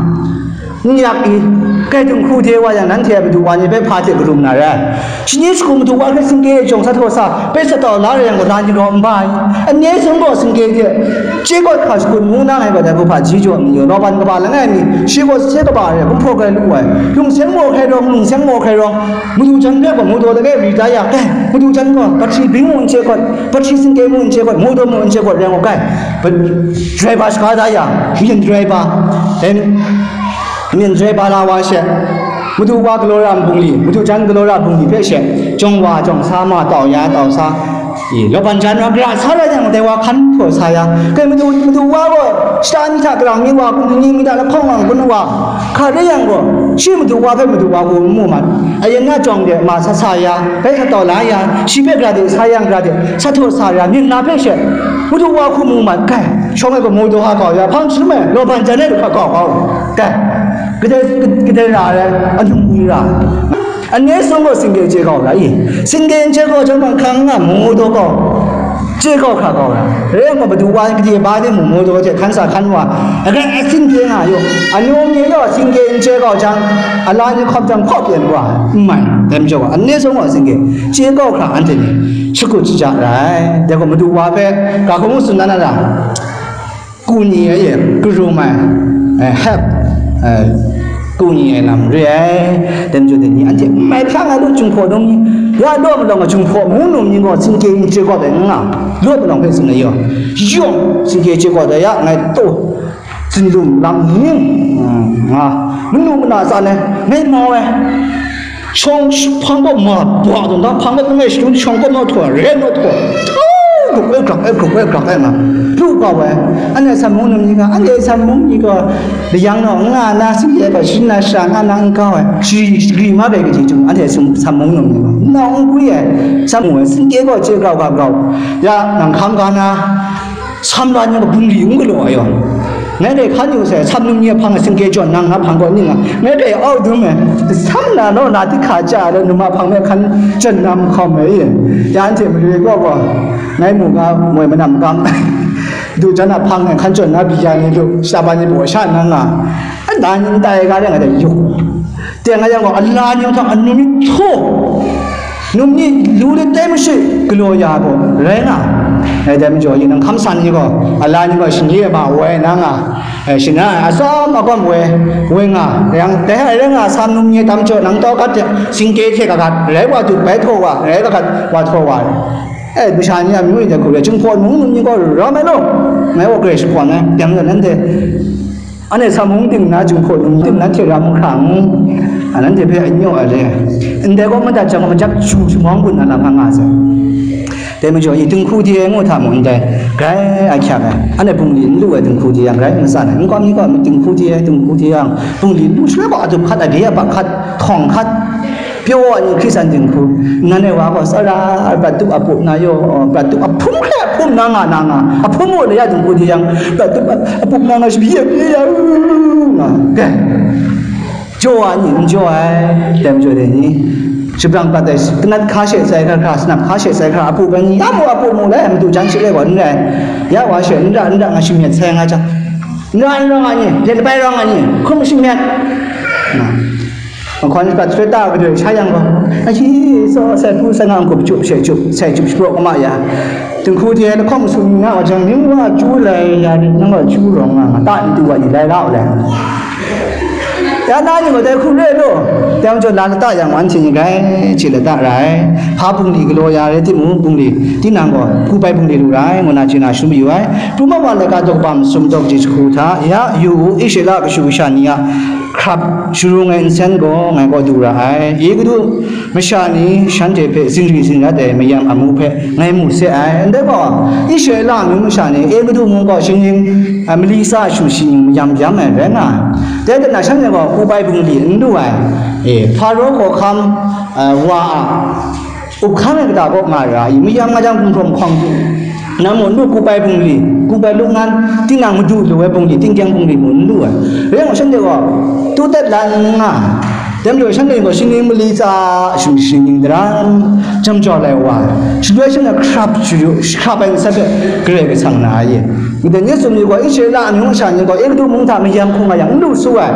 N yak i, kai dinghku de wa yang, nanhte a madu wa ni bai hpa hte karum na rai. Shani shagu madu wa hpe singke jawng sa htaw sa, bai sa tau la rai yang gaw, la ni rawng n ba i. Anhte sung gaw singke hte, chye kawt hkra shakut ngu na ngai gaw, dai hpung hpaji jaw mi, Laban kaba langai mi, shi gaw sahte kaba re, gumhpraw grai lu ai. Lungseng maw hkrai rawng, lungseng maw hkrai rawng, madu jan hpe gaw, mawdaw langai ri da ya, kai, madu jan gaw, batri bing mung n chye kawt, batri singke mung n chye kawt, mawdaw mung n chye kawt, rai gaw, kai, driver shaga da ya, myen driver, em, Myen jai ba la wa she, madu wa galaw ra bungli, madu jan galaw ra bungli hpe she, jawng wa jawng sa ma, tau ya tau sa, i, laban jan wa gara sa rai yang, dai wa hkan htaw sa ya, kai madu, madu wa gaw, shata mi hta, karang mi wa, kunni mi hta, lahkawng wa, kun wa, hka rai yang gaw, shi madu wa hpe madu wa gaw n mu mat, ayen na jawng de ma sa sa ya, bai sa tau la ya, shi hpe gara de sa yang gara de, sa htaw sa ya, myit na hpe she, madu wa hku mu mat, kai, shawng ai gaw madu ha kau ya, hpang htum ai, laban jan ai du hka kau kau, kai. Kadai, kadai ra ai, anung ni ra ai. Anhte sung gaw singke chye kau ra i. Singke n chye kau jang, bang hkang nga mu daw kau. Chye kau hkra kau ra. Rai yang gaw, madu wa gade ba de mu, mu daw hte hkan sa hkan wa. Agai, asin pye nga yu. Anu ni gaw singke n chye kau jang, ala ni hkawm jang hkaw pyen wa. N mai. Dai majaw gaw, anhte sung gaw singke chye kau hkra anhte ni shakut shaja ra ai. Dai gaw, madu wa hpe ga hkawng tsun na na ra. Ku ni ai, karum ai, eh, help, eh, ku ni ai lam re ai, dai majaw dai ni anhte n mai hpra Nga lu Jinghpaw num ni, ya law malawng a Jinghpaw mung num ni gaw singkye n chye kawt ai n nga, law malawng hpe tsun ai yaw, yawng singkye chye kawt ai ya, ngai taw, zindum lam ning, nga, manu mana tsan ai, ngai mau ai, shawng hpang kaw ma bwa dun da, hpang kaw ngai shadun shawng kaw naw htaw, re naw htaw, grup e grak e, grup e grak e nga, lu kau ai, anhte San mung num ni ga, anhte San mung ni gaw, Layang naw, nga na singkye gaw, sharin na shara nga na n kau ai, shagri, shagri ma bai kaji jung, anhte sum, San mung num ni gaw, nau n gwi ai, San mung ai, singkye gaw, chye grau ga grau, ya, nang hkam ga na, San la ni gaw bungli n galaw ai yaw. Ngai dai hkan yu sai, San num ni hpang ai singkye jawn nang na hpang gaw ning a, ngai dai au dum ai, San na naw na tik hka ja ai, num a hpang me hkan jan na mahkawm ai, ya, anhte mare gaw gaw, ngai mu ga, moi manam kam. Du jan a hpang e hkan jawn na bia ni lu, shata ba ni baw sha nna nga, ala ni n tai ga rai nga de yuk. Teng nga yang gaw, ala ni hta anu mi htaw, num ni lu de tai mashe galaw ya gaw, rai nga. Ngai dai majaw, yin nang hkam san ni gaw, ala ni gaw shani e ma woi na nga, eh, shana ai atsam agawm woi, woi nga, yang dai hta rai nga, San num ni tam jaw, nang tau gat de, singkye hte kagat, rai wa du, bai htaw wa, rai kagat, wa htaw wa. E, masha ni a myu ni dai hku re, Jinghpaw num num ni gaw ram ai law, ngai gaw grai shakawn ai, teng zawn nanhte, anhte San mung ting nna Jinghpaw num ting nanhte ram hkra ngu, a, nanhte hpe a nyawk ai re. Ndai gaw madat jang gaw, majak ju shamawng gun na lam hpa nga sai. Dai majaw, i dinghku di ai ngu hta mung ndai, grai a hkyak ai, anhte bungli n lu ai dinghku di yang grai n matsan ai, n kawm ni gaw dinghku di ai, dinghku di yang, bungli n lu shaloi gaw, adup hkat, abye abak hkat, htawng hkat, Pyaw ai ni Hkristu dinghku, nan ai wa gaw tsara prat tup a pup na yaw, prat tup a hpum hkrai a hpum na nga na nga, a hpum mung la ya dinghku di yang, prat tup a pup na nga shabi ya, ya, ya, nga, ga. Jaw ai ni, n jaw ai, dai majaw dai ni, shabrang prat ai, kanat hka she sai hkra hkra, sanap hka she sai hkra, a pup ai ni, a mu a pup mu lai, madu jan she lai gaw n rai, ya wa she, n ra, n ra nga shi myit sai nga jang, n ra, n ra nga ni, myit bai ra nga ni, hkum shi myit. Nga. Mahkawn hkrat hkrit ta gadoi sha yang gaw, ahi, tsaw, sai hpu sai nga, n-gup chyup, she chyup, sai chyup shapraw kama ya. Dinghku di ai lahkawng su ni na wa jang, ning wa chyu lai, ya ni nang wa chyu rawng nga, nga ta n du wa ni lai la u lai. Ya na ni gaw dai hku re lu, dai majaw la lata yang anhte ni grai chye lata ra ai. Hpa bungli galaw ya rai timung, bungli tinang gaw hku bai bungli lu ra ai, ngu na chye na shum mayu ai. Pru ma wa laika daw kaba masum daw kaji jahku hta, ya yu u, Israela kashu kasha ni a hkrap sharung ai nsen gaw ngai kaw du ra ai. Egiptu masha ni shanhte hpe zingri zingrat ai mayam amu hpe ngai mu se ai. Ndai gaw, Israela amyu masha ni Egiptu mung gaw shingning, a, mali tsa shu shingning mayam yam ai rai nga ai. Dai hte na shanhte gaw hku bai bungli n lu ai. E, Hparo hkawhkam, a, wa a, up hkang ai kata kaw nga ra i, mayam nga jang, gumhpraw mahkawng du, nang mung n lu, kup ai bungli, kup ai lung ngan, tinang madu lu ai bungli, tingkyang bungli mung n lu ai. Rai yang shanhte gaw, tu dat la n nga, dai majaw shanhte gaw shingning mali tsa, shing, shingning daram, jam jau lai wa, shaloi shanhte hkrap, hkrap ai nsa hpe Karai Kasang na ai. Ndai ni tsun yu gaw, Israela amyu masha ni gaw, Egiptu mung hta mayam hkung nga yang n lu su ai.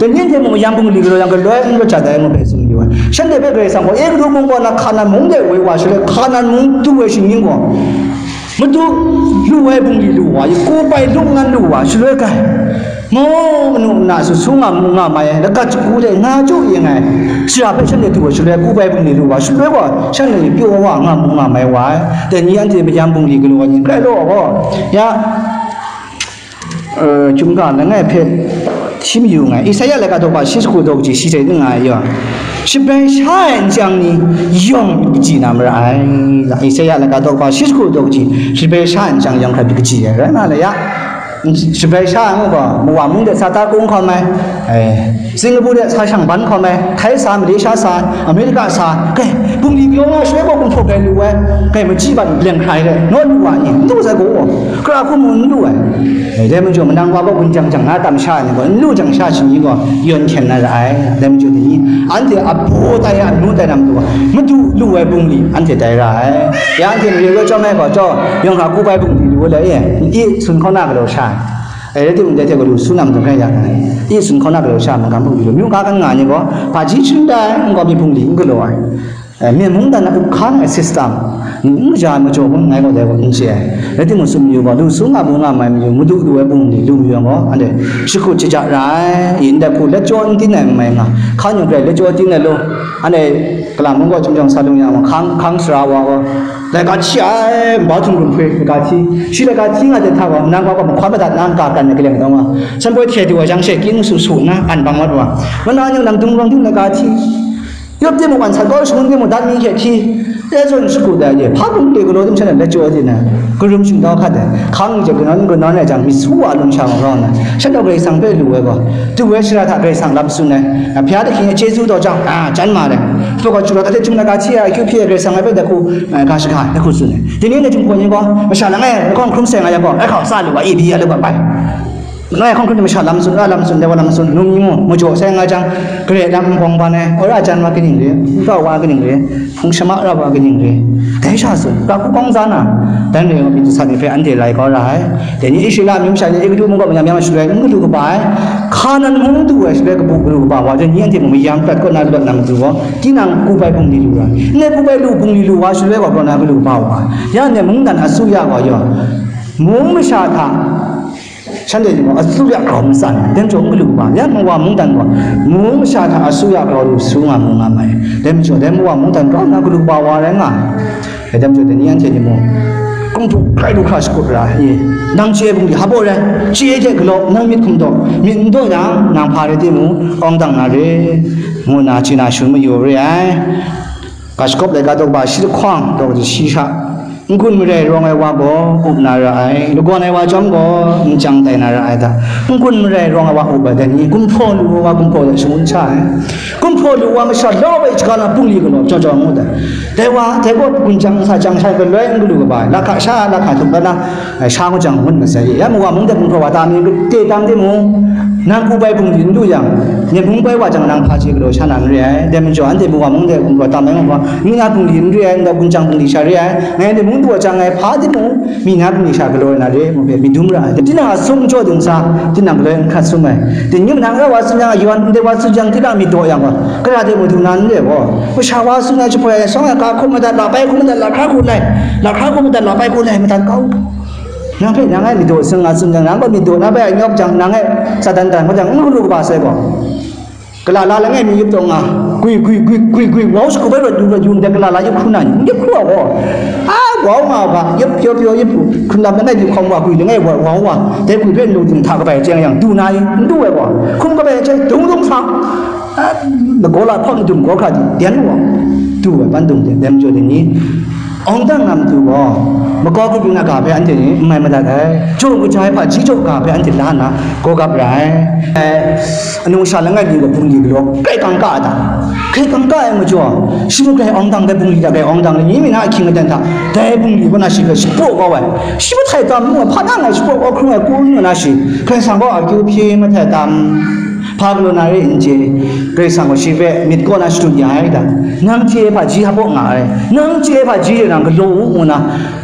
Dai ni hte mung mayam bungli galaw yang galoi n rawt jat ai ngu hpe tsun yu ai. Shanhte hpe Karai Kasang gaw, Egiptu mung kaw na Hkanan mung de woi wa shaloi, Hkanan mung du ai shingning gaw, madu lu ai bungli lu wa, i kup ai lung ngan lu wa, shaloi kai. Mung manu na su su nga mu nga mai ai, lagat shagu de nga chyu yin ai. Shara hpe shanhte du ai shaloi, kup ai bungli lu wa, shaloi gaw shanhte ni pyaw wa nga mu nga mai wa ai. Dai ni anhte mayam bungli galaw ai ni grai law gaw, ya, e, chyum ga langai hpe hti mayu nngai. Isaya laika daw kaba shi jahku daw kaji shi hte ning nga ai yaw, shabai sha ai n chyang ni yawng kaji na mara ai. Isaya laika daw kaba shi jahku daw kaji, shabai sha ai n chyang yawng hkra kaji ai, rai nga la ya. Shabai sha ai ngu gaw, Mowa mung de sa ta kung hkawm ai, e, Singapore de sa shang ban hkawm ai, Thai sa, Malaysia sa, America sa, kai, bungli galaw nga shaloi gaw gumhpraw gai lu ai, kai, machyi bat leng hkrai de, naw lu wa ni, n lu sai gaw, kara hku mung n lu ai. E, dai majaw, manang wa gaw gun jang jang na tam sha ai ni gaw, n lu jang sha shi ni gaw, yawn hkyen na ra ai. Dai majaw, dai ni, anhte a baw tai, a nu tai na matu gaw, madu lu ai bungli, anhte tai ra ai. Ya anhte mare gaw chyawm ai gaw, jaw, yawng hkra kup ai bungli lu ai, e, i sun hkaw na galaw sha ai. E, rai timung, dai hte gaw lu su na matu hkrai ya ai. I sun hkaw na galaw sha ai, mungkan bungli lu, myu ka kan nga ai ni gaw, hpaji sharin tai, n gaw mi bungli n galaw ai. E, myen mungdan a up hkang ai system, N kaja ai majaw kun ngai gaw dai gaw n chye ai. Rai timung, tsun mayu gaw, lu su nga mu nga mai mayu, madu lu ai bungli lu mayu gaw, anhte shakut shaja ra ai, yin dai hku let jaw n tin ai n mai nga, hkan yawng grai let jaw tin ai law, anhte kalam mung gaw chyum jang sa lung yang, hkang, hkang sara wa gaw, laika hti ai, nba htum gun hpe laika hti, shi laika hti nga ten hta gaw, nang gaw mahkawn madat na n ka kan ai kaleng dawng wa, shanpoi hte du ai jang she, king su su nna, an bang mat wa, mana nying lam dung rawng ting laika hti, Yawp timung, wan sat kau shangun timung, dat mi hkye hti, e zawn shakut ai de, hpa bungli galaw tim shan let jaw di na, karum shingtau hkat ai, hkang je kanawn kanawn ai jang, myit su wa lung sha ma rau na, shan gaw Karai Kasang hpe lu ai gaw, du ai shara hta Karai Kasang lam tsun ai, bya da hkying ai chyeju daw jang, a, jan ma ai, hpa gaw chyu rau tate chyum na ga hti ai, akyu hpyi ai Karai Kasang ai hpe dai hku, a, ga shaga ai, dai hku tsun ai. Tini na Jinghpaw ni gaw, masha langai, lahkawng hkrum seng ai yang gaw, ai hkau sa lu ga, e bi ya lu ga bai. Ngai hkawng hkrum ni masha lam tsun, ra lam tsun, dai wa lam tsun, num ni mu, majaw sai nga jang, gare lam nbawng ban ai, wora jan wa kaning re, nta wa kaning re, hpung shama ra wa kaning re, dai sha tsun, ga hku kawng za na, dan re wa myit sa ni hpe anhte lai kau ra ai. Dai ni Israela amyu masha ni Egutu mung kaw mayam yang shaloi n galu kaba ai, Hkanan mung du ai shaloi kabu galu kaba wa, dai ni anhte mung mayam prat kaw na lawt na matu gaw, tinang kubai bungli lu ra, ndai kubai lu bungli lu wa shaloi gaw, kaw na galu kaba wa, ya ndai mungdan asuya gaw yaw, mung masha hta, Shanhte ni gaw asuya grau matsan ai, dai majaw n galu kaba, ya mawa mungdan gaw, mung masha hta asuya grau lu su nga mu nga mai, dai majaw, dai mawa mungdan grau nna galu kaba wa rai nga ai. Dai majaw, dai ni anhte ni mung, kung hpu hkrai lu hkra shakut ra i, nang chye ai bungli hpa baw rai, chye hte galaw, nang myit hkum daw, myit n daw yang, nang hpa rai timung, awng dang na re, ngu nna chye na shangun mayu re ai. Ga shagawp laika daw kaba shi lahkawng, daw shi hta, N-gun marai rawng ai wa gaw up na ra ai, lagawn ai wa chyawm gaw n chyang tai na ra ai ta? N-gun marai rawng ai wa up ai, dai ni gumhpraw lu ai wa gumhpraw de shangun sha ai. Gumhpraw lu wa masha lau ai shaga na bungli galaw jaw jaw ngut ai. Dai wa, dai gaw gun chyang sa chyang shai galoi n galu kaba ai, lahka sha lahka htum kau na, ai, sha ngut jang ngut masai ye. Ya mawa mung de gumhpraw wa ta mi gade tam timung, nang kubai bungli n lu yang, Nang mung bai wa jang nang hpa chye galaw sha na n re ai. Dai majaw, anhte mawa mung de gumhpraw tam ai gaw, mi na bungli n re ai, n gaw gun chyang bungli sha re ai. Ngai anhte mung du wa jang ngai hpa timung, mi na bungli sha galaw ai na re, mu hpe myit dum ra ai. Tinang a sum jaw dingsa, tinang galaw n hkrat sum ai. Dai ni nang ra wa tsun yang, yawan ndai wa tsun yang, tinang myit daw yang gaw, gara de madu na n re gaw, masha wa tsun ai jahpoi ai, shawng ai, ka hkum madat, la bai hkum madat, la hkra hku lai, la hkra hkum madat, la bai hku lai, madat kau. Nang hpe nang e myit daw seng nga tsun jang, nang gaw myit daw na bai nyawk jang, nang e Satan dan kau jang, n galu kaba sai gaw. Kalala langai mi yup taw nga, gwi, gwi, gwi, gwi, gwi, wau shagu bai rawt yu, rawt yu, ndai kalala yup hkru na ni, n yup hkru wa gaw. A, wau nga ga, yup, yup, yup, yup, hkrun lam langai mi hkawm wa, gwi langai wa, wau wa, dai gwi hpe nlu ting hta kabai chyeng yang, du na i, n du ai gaw, hkum kabai chyeng, dung dung sa, a, lagaw la hpawt madum gaw hkra di, dyen wa, du ai, ban dung dyen, dai majaw dai ni, Awng dang na matu gaw, makau kabyin a ga hpe anhte ni n mai madat ai, jaw kaja ai hpaji jaw ga hpe anhte la nna, gaw gap ra ai. Anu sha langai mi gaw bungli galaw, grai kangka ai ta? Grai kangka ai majaw, shi mung grai awng dang dai bungli hta grai awng dang, ni mi na ahkying aten hta, dai bungli kaw na shi grai shapraw kau ai. Shi mahtai tam ngu ai, hpa na ngai shapraw kau hkrung ai, kau ngu na shi, Karai Kasang gaw akyu hpyi mahtai tam. Hpa galaw na re n chye, Karai Kasang gaw shi hpe myit kaw na shadut ya ai ta? Nang chye ai hpaji hpa baw nga ai, nang chye ai hpaji e nang galaw u ngu na,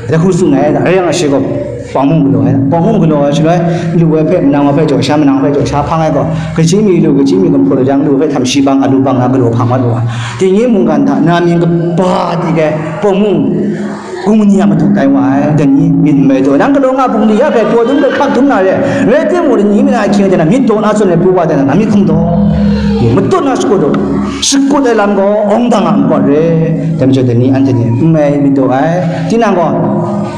dai hku tsun ai ta? Rai yang, shi gaw pawng mung galaw ai, pawng mung galaw ai shaloi, lu ai hpe manang wa hpe jaw sha, manang hpe jaw sha hpang ai gaw, kaji mi lu, kaji mi gumhpraw lu jang, lu hpe htam shi bang, alu bang na galaw hpang mat lu ai. Dai ni mungkan hta na mying kaba di ai pawng mung, Kum ni a matu tai wa ai, dai ni myit n mai taw, nang galaw nga bungli ya hpe, taw dum hpe hkak dum na re, rai timung, dai ni mi na ahkying de na myit daw na tsun ai pru wa de na, na myit hkum daw, matut na shakut daw, shakut ai lam gaw awng dang a n pawt re, dai majaw dai ni anhte ni n mai myit daw ai, tinang gaw,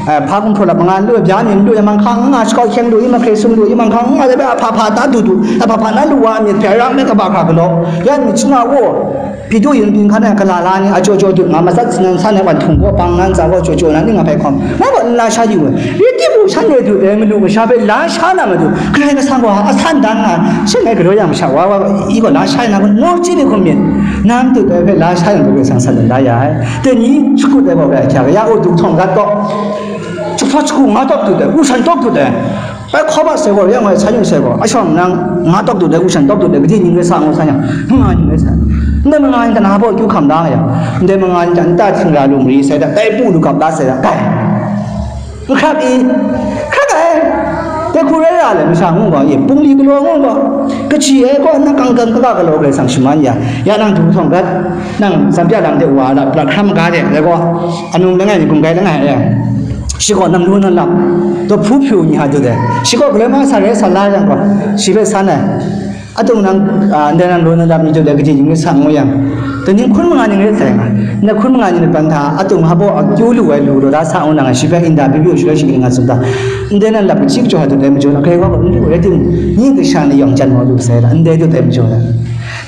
ai, hpa gumhpraw lap manga n lu, bya mi n lu, ya manghkang n nga, shakau hkyeng lu, ya mahkre sum lu, ya manghkang n nga, dai bai a hpa hpa ta du du, a hpa hpa na lu wa a myit hpe, a ra n me kaba hkra galaw, ya myit shana wo, Hpyi du yin byin hkan ai kalala ni a jaw jaw dut nga, matsat sinan san ai wan htung gaw, bang nan tsa gaw jaw jaw na ning a hpai hkawm, ngai gaw n la sha yu ai. Rai timung, shanhte du ai malu masha hpe la sha na matu, Karai Kasang gaw a san dan nga, shanhte galaw yang masha wa wa i gaw la sha na gaw, nawng chyi ni hkum myit, nang dut ai hpe la sha yang Karai Kasang san dan da ya ai. Dai ni shakut ai gaw, Karai hkya ya u, du htawng gat gaw, jahpraw jahku nga tawk dut ai, u shan tawk dut ai. Bai hkaw ba sai gaw, ya ngoi sa yung sai gaw, a shawng nang nga tawk dut ai, u shan tawk dut ai, kaji ning rai sa ngu sa yang, nga ning rai sa. Ndai manga ni hta na baw kyu hkam la nga yang, ndai manga ni hta nta htingra lu mari sai da, dai pu lu gap la sai da, dai. N hkrak i, hkrak ai, dai hku Rai ra le masha ngu gaw, ye, bungli galaw ngu gaw, kaji ai gaw, nang kangkang kaka galaw Karai Kasang shaman ya, ya nang du htawng gat, nang tsam pya lam de wa la, prat hkram maga de, dai gaw, anung langai ni, gumgai langai ai, shi gaw nang lu na lam, daw hpu hpyu ni ha du de, shi gaw galoi ma sa rai sa la yang gaw, shi hpe san ai. Atung nang, a, ndai nang lu na lam ni du de, kaji ning sa ngu yang, daw ning hkun manga ning rai sai nga, ndai hkun manga ning ni pan hta, atung hpa baw akyu lu ai lu law da sa ngu nang, shi hpe nda byu byu shaloi shi ning nga tsun ta, ndai nang lap kaji kajaw du dai majaw na, grai wa gaw n lu rai timung, ni kasha ni yawng jan maw lu sai la, ndai du dai majaw na.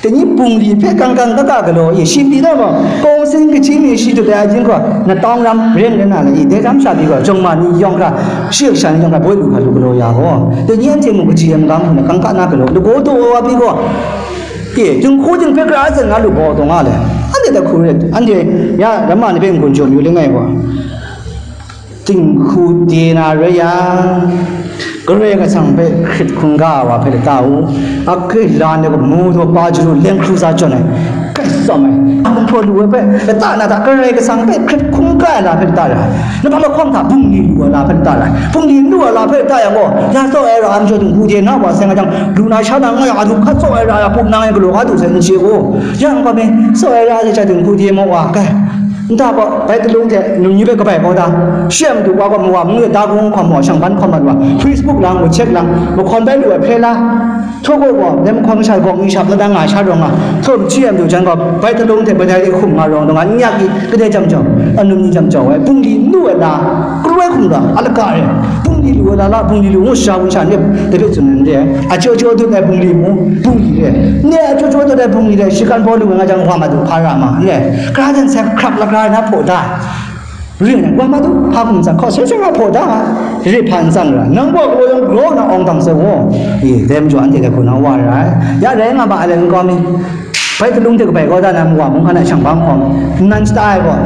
Dai ni bungli hpe kangkang kaka galaw e, shi pyi na gaw, kawng sin kaji mi shi du dai a jin gaw, na tawng ram ren ren na la e, dai ram sha pyi gaw, jawng ma ni yawng hkra, shi kasha ni yawng hkra, boi lu hkra lu galaw ya gaw, dai ni anhte mung kaji ai magam hku na kangka na galaw, lagaw daw wa pyi gaw, e, dinghku ding hpe kara zen nga lu gaw, daw nga le, anhte hta hku ret, anhte ya ramma ni hpe n-gun jaw mayu langai gaw. Dinghku de na rai yang, Karai Kasang hpe hkrit hkungga ai wa hpe lata u, a kalan de gaw mu daw pa jaru leng hkru za jawn ai, kai tsawm ai, a hpunhpraw lu ai hpe lata na hta, Karai Kasang hpe hkrit hkungga ai la hpe lata ra ai, nata lahkawng hta bungli lu ai la hpe lata ra ai, bungli lu ai la hpe lata yang gaw, ya tsaw ai ra ai majaw dinghku de na wa seng ai jang, lu na sha na nga yang, a lu hkat tsaw ai ra ai, a pup nang e galaw ga du sai n chye gaw, yang gaw me, tsaw ai ra ai hte dinghku de maw wa, kai. Nta gaw, bai talung hte num ni hpe kabai kau da. Shi a madu wa gaw, mawa mung de da gung hkawm maw, shang ban hkawm mat wa, Facebook lang, WeChat lang, mahkawn bai lu ai hpe la. Htaw gaw gaw, nem hkawm sha gawk ni shap la da nga sha rawng nga, htaw machyi a madu jan gaw, bai talung hte bai dai hkum nga rawng nga, n yak i, kadai jam jau, a num ni jam jau ai, bungli n lu ai la, kru ai hkum ga, a laka re, bungli lu ai la la, bungli lu ngu sha wun sha nip, dai hpe tsun ai n re ai, a jaw jaw dut ai bungli mu, bungli re, ne a jaw jaw dut ai bungli re, shi kan baw lu ai nga jang, wa madu hpa ra ma, n re, kra dan sai hkrap la kra na hpaw da. Ring ai, wa madu, hpa hkum ntsa hkaw sai sai nga hpaw da nga, re hpa n tsang ra, nang gaw galaw yawng galaw na awng dang sai gaw, e, dai majaw anhte dai hku na wa ra ai. Ya rai nga ma ai le nkau mi, bai talung hte kabai kau da na mawa mung hkan a shang bang hkawm, nnan shata ai gaw,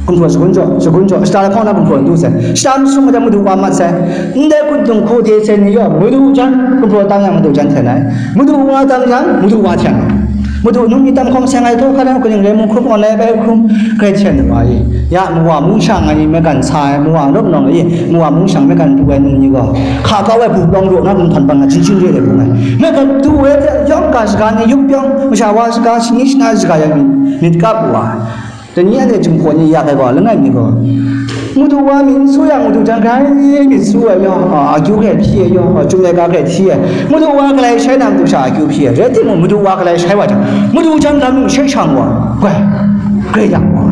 gumhpraw shagun jaw, shagun jaw, shata lahkawng na gumhpraw n du sai, shata masum ai jang madu wa mat sai, ndai hkun dinghku de sai ni gaw, madu jan, gumhpraw tang yang madu jan hten ai, madu wa tang yang, madu wa hten ai. Madu num ni tam hkawng seng ai htaw, hpa lam kaning rai mung hkrum, online bai hkrum, grai hten ai wa e. Ya, mawa mung shang ai ni maigan sa ai, mawa rawt nawng e, mawa mung shang maigan bu ai num ni gaw, hka kau ai bu lawng raw na, gumhpan bang na, jin jin re ai bu ai. Maigan du ai hte, yawng ga shaga ni, yup yawng, masha wa shaga, shani shana shaga yang myit, myit kap wa. Dai ni anhte Jinghpaw ni yak ai gaw, langai mi gaw, madu wa myit n su yang, madu jan grai myit su ai yaw, a, akyu grai hpyi ai yaw, a, chyum ai ga grai hti ai. Madu wa galai shai na madu sha akyu hpyi ai. Rai timung, madu wa galai shai wa jang, madu jan lam nu shai shang wa, grai, grai yang wa.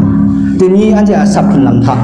Dai ni anhte a sap hkrun lam hta,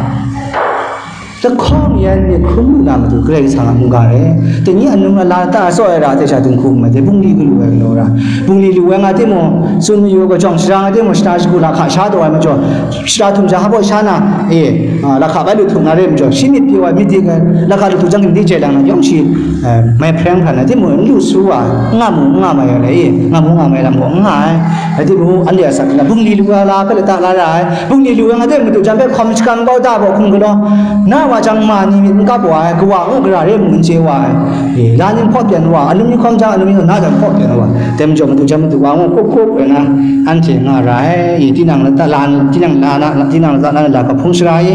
lahkawng yan myit hkrum lu na matu Karai Kasang a mungga rai. Dai ni anung ala ta tsaw ai ra hte sha dinghku n mai, dai bungli galu ai galaw ra. Bungli lu ai nga timung, tsun mayu ai gaw, jawng shara nga timung, shata shagu lahka sha taw ai majaw, shata htum ja hpa baw sha na, e, a, lahka bai lu htum na re majaw, shi myit pyaw ai, myit dik ai, lahka lu htum jang, myit jai lang na, yawng shi, e, mai hpreng hkran ai, timung, n lu su wa, n nga mu, n nga mai ai le, e, nga mu, nga mai lam gaw, n nga ai. Rai timung, anhte a sat na, bungli lu ai la hpe lata la ra ai, bungli lu ai nga de madu jan hpe hkawm shakam kau da gaw hkum galaw, na wa jang ma ni myit n kap wa ai, kawa ngu gara re mung n chye wa ai, e, la ni hpaw pyan wa, alum ni hkawm jang alum ni na jan hpaw pyan wa, dai majaw madu jan madu wa ngu kup kup rai na, anhte nga ra ai, e, tinang lata la ni, tinang la na, tinang lata la ni la kahpung shara i,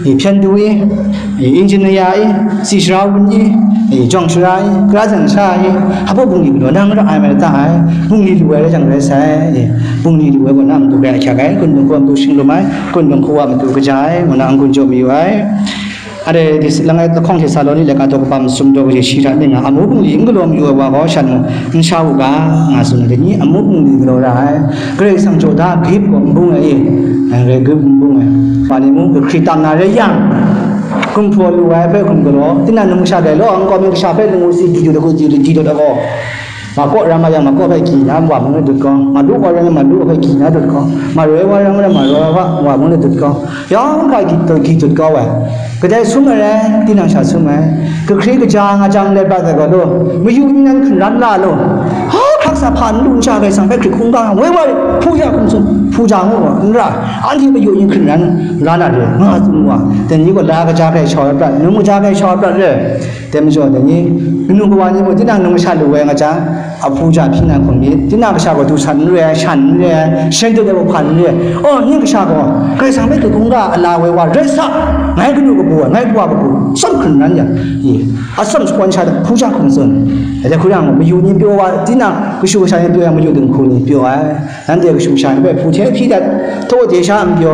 e, hpyen du i, e, engineer i, si shara wun i, e, jawng shara i, kara jan sha i, hpa bungli galaw nang ra ai mai lata ai, bungli lu ai rai jang rai sai, e, bungli lu ai gaw na matu grai ahkyak ai, kun dung hku a matu shinglum ai, kun dung hku a matu kaja ai, ngu na n-gun jaw mayu ai. Are, di langai lahkawng hte Thesalonika laika daw kaba masum daw kaji shi hta ning a, amu bungli n galaw mayu ai wa gaw shan mung n sha u ga, nga tsun ai, dai ni amu bungli galaw ra ai. Karai Kasang jaw da grip gaw n bung ai, e, grai grip n bung ai. Wa ni mung, kahkri tam na rai yang, gumhpraw lu ai hpe hkum galaw, tinang num kasha dai law, nkau mi kasha hpe lamu si di du da gaw, di du da gaw. Makaw ram a yang, makaw hpe gyi na, wa mung e dut gaw, malu wa ram a, malu hpe gyi na dut gaw, maroi wa ram a, maroi wa, wa mung e dut gaw, yawng hkra gyi, gyi dut kau ai. Kadai sum ai rai, tinang sha sum ai. Kahkri kaja nga jang let bat ai gaw law, mayu myanan hkun ram la law, ha, hkrak Sa hpa n lu n sha Karai Kasang hpe hkrit hkungga nga, woi wa, hpu ja hkum tsun, hpu ja ngu gaw, n ra, anhte mayu yin hkrit ran, ra na re, nga tsun wa, dai ni gaw la kaja hkrai shawng ai prat, num kaja hkrai shawng ai prat re. Dai majaw, dai ni, kanu kawa ni mung, tinang num kasha lu ai nga jang, ahpu ja hpyi na hkum myit, tinang kasha gaw du san n re ai, shan n re ai, shen dut ai bahpan n re ai. Oh, ning kasha gaw, Karai Kasang hpe hkrit hkungga a la woi wa, rai sa, ngai kanu kabu ai, ngai kawa kabu, tsawm hkrit ran yang, ye, atsawm shapawn sha hta, hpu ja hkum tsun. Dai hku yang, mayu ni pyaw wa, tinang kashu kasha ni pyaw yang, mayu dinghku ni pyaw ai. Nanhte kashu kasha ni hpe hpu hte hpyi dat, htaw de sha n pyaw.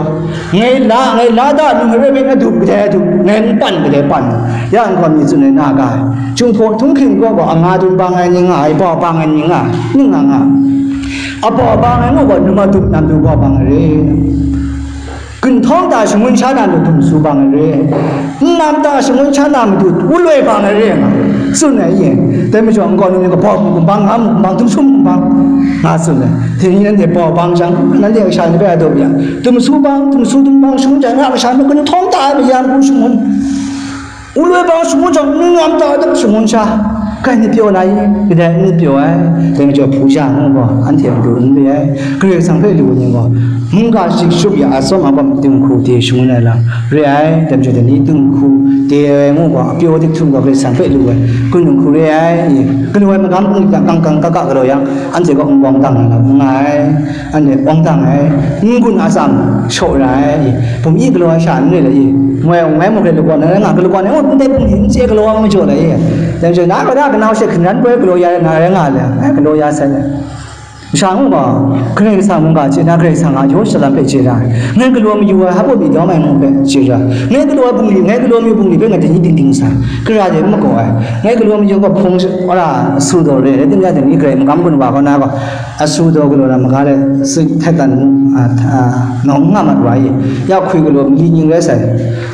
Ngai la, ngai la da, num hpe hpe na dup kadai dup, ngai n pan kadai pan. Ya n gaw mi tsun ai na ga ai. Chyum hpaw htunghking gaw gaw, anga dum bang ai ni nga ai, bau bang ai ni nga ai, ning nga nga. Abau bang ai ngu gaw, num a dup nam du bau bang ai re. Gun htawng ta shangun sha na matu dum su bang ai re, n nam ta shangun sha na matu wuloi bang ai re nga, tsun ai ye. Dai majaw, n gaw nu ni gabaw hkum bang, ngam hkum bang, dum sum hkum bang, nga tsun ai. Dai ni nanhte baw bang jang, nanhte kasha ni bai a daw ya, dum su bang, dum su dum bang shangun jang, nga kasha ni gun htawng ta ai mayan hku shangun. Wuloi bang shangun jang, n nam ta dap shangun sha, kai ni pyaw na i, kadai n pyaw ai, dai majaw hpu ja ngu gaw, anhte madu n re ai, Karai Kasang hpe lu ni gaw, mungga shik shut ya atsawm abam dinghku de shangun ai lam, re ai, dai majaw dai ni dinghku de ai ngu gaw, apyaw dik htum gaw Karai Kasang hpe lu ai, kun dinghku re ai, i, galu ai magam hpung dik kang kang ka ka galaw yang, anhte gaw n bawng dang ai lam n nga ai. Anhte awng dang ai, n gun atsam shaw ra ai, bum yi galaw ai sha n re le i, moi, mai muk re lagawn ai nga, lagawn ai, oh, ndai bum ni n chye galaw ai majaw le i, dai majaw na gaw na kanau she hkringran poi galaw ya ai nga, rai nga le, ai, galaw ya sai le. Masha ngu gaw, Karai Kasang mungga chye na, Karai Kasang a yaw shalam hpe chye ra ai. Ngai galaw mayu ai, hpa mi dawng ai ngu hpe chye ra ai. Ngai galaw ai bungli, ngai galaw mayu bungli hpe ngai dai ni ting ting sa, kara de n magaw ai. Ngai galaw mayu gaw hpung wora su daw re, rai timung ya dai ni Karai magam gun wa kaw na gaw, asu daw galaw na maga le, sik htet dan mu, a, a, nawng n nga mat wa i, ya hkwi galaw mali ning rai sai.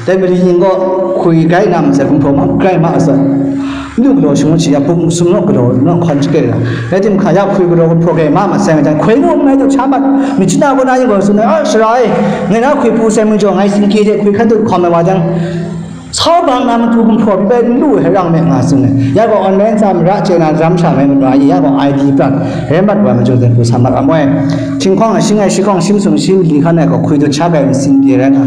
Dai mali ning gaw hkwi grai na masai, gumhpraw ma grai ma a sai. Ndu galaw shangun shi ya, bum sum naw galaw naw hkawn shake ra. Rai tim hka ya hkwi galaw gumhpraw grai ma masai, ngai hkoi nu n mai du cha mat, mi chuna kaw na yin gaw tsun ai, a, Sara e, ngai na hkwi pru sai majaw, ngai singkye hte hkwi hkan dut hkawm ai wa jang, Sau bang na matu gumhpraw pyi bai n lu ai rang me nga tsun ai. Ya gaw online tsa mara chye na daram sha mai manu a, ya gaw I D prat rai mat wa, majaw dan hku sa mat wa moi. Htinghkawng a shing ai, shi hkawng shim sung shi li hkan ai gaw hkwi dut sha gai nsin pyi rai nga.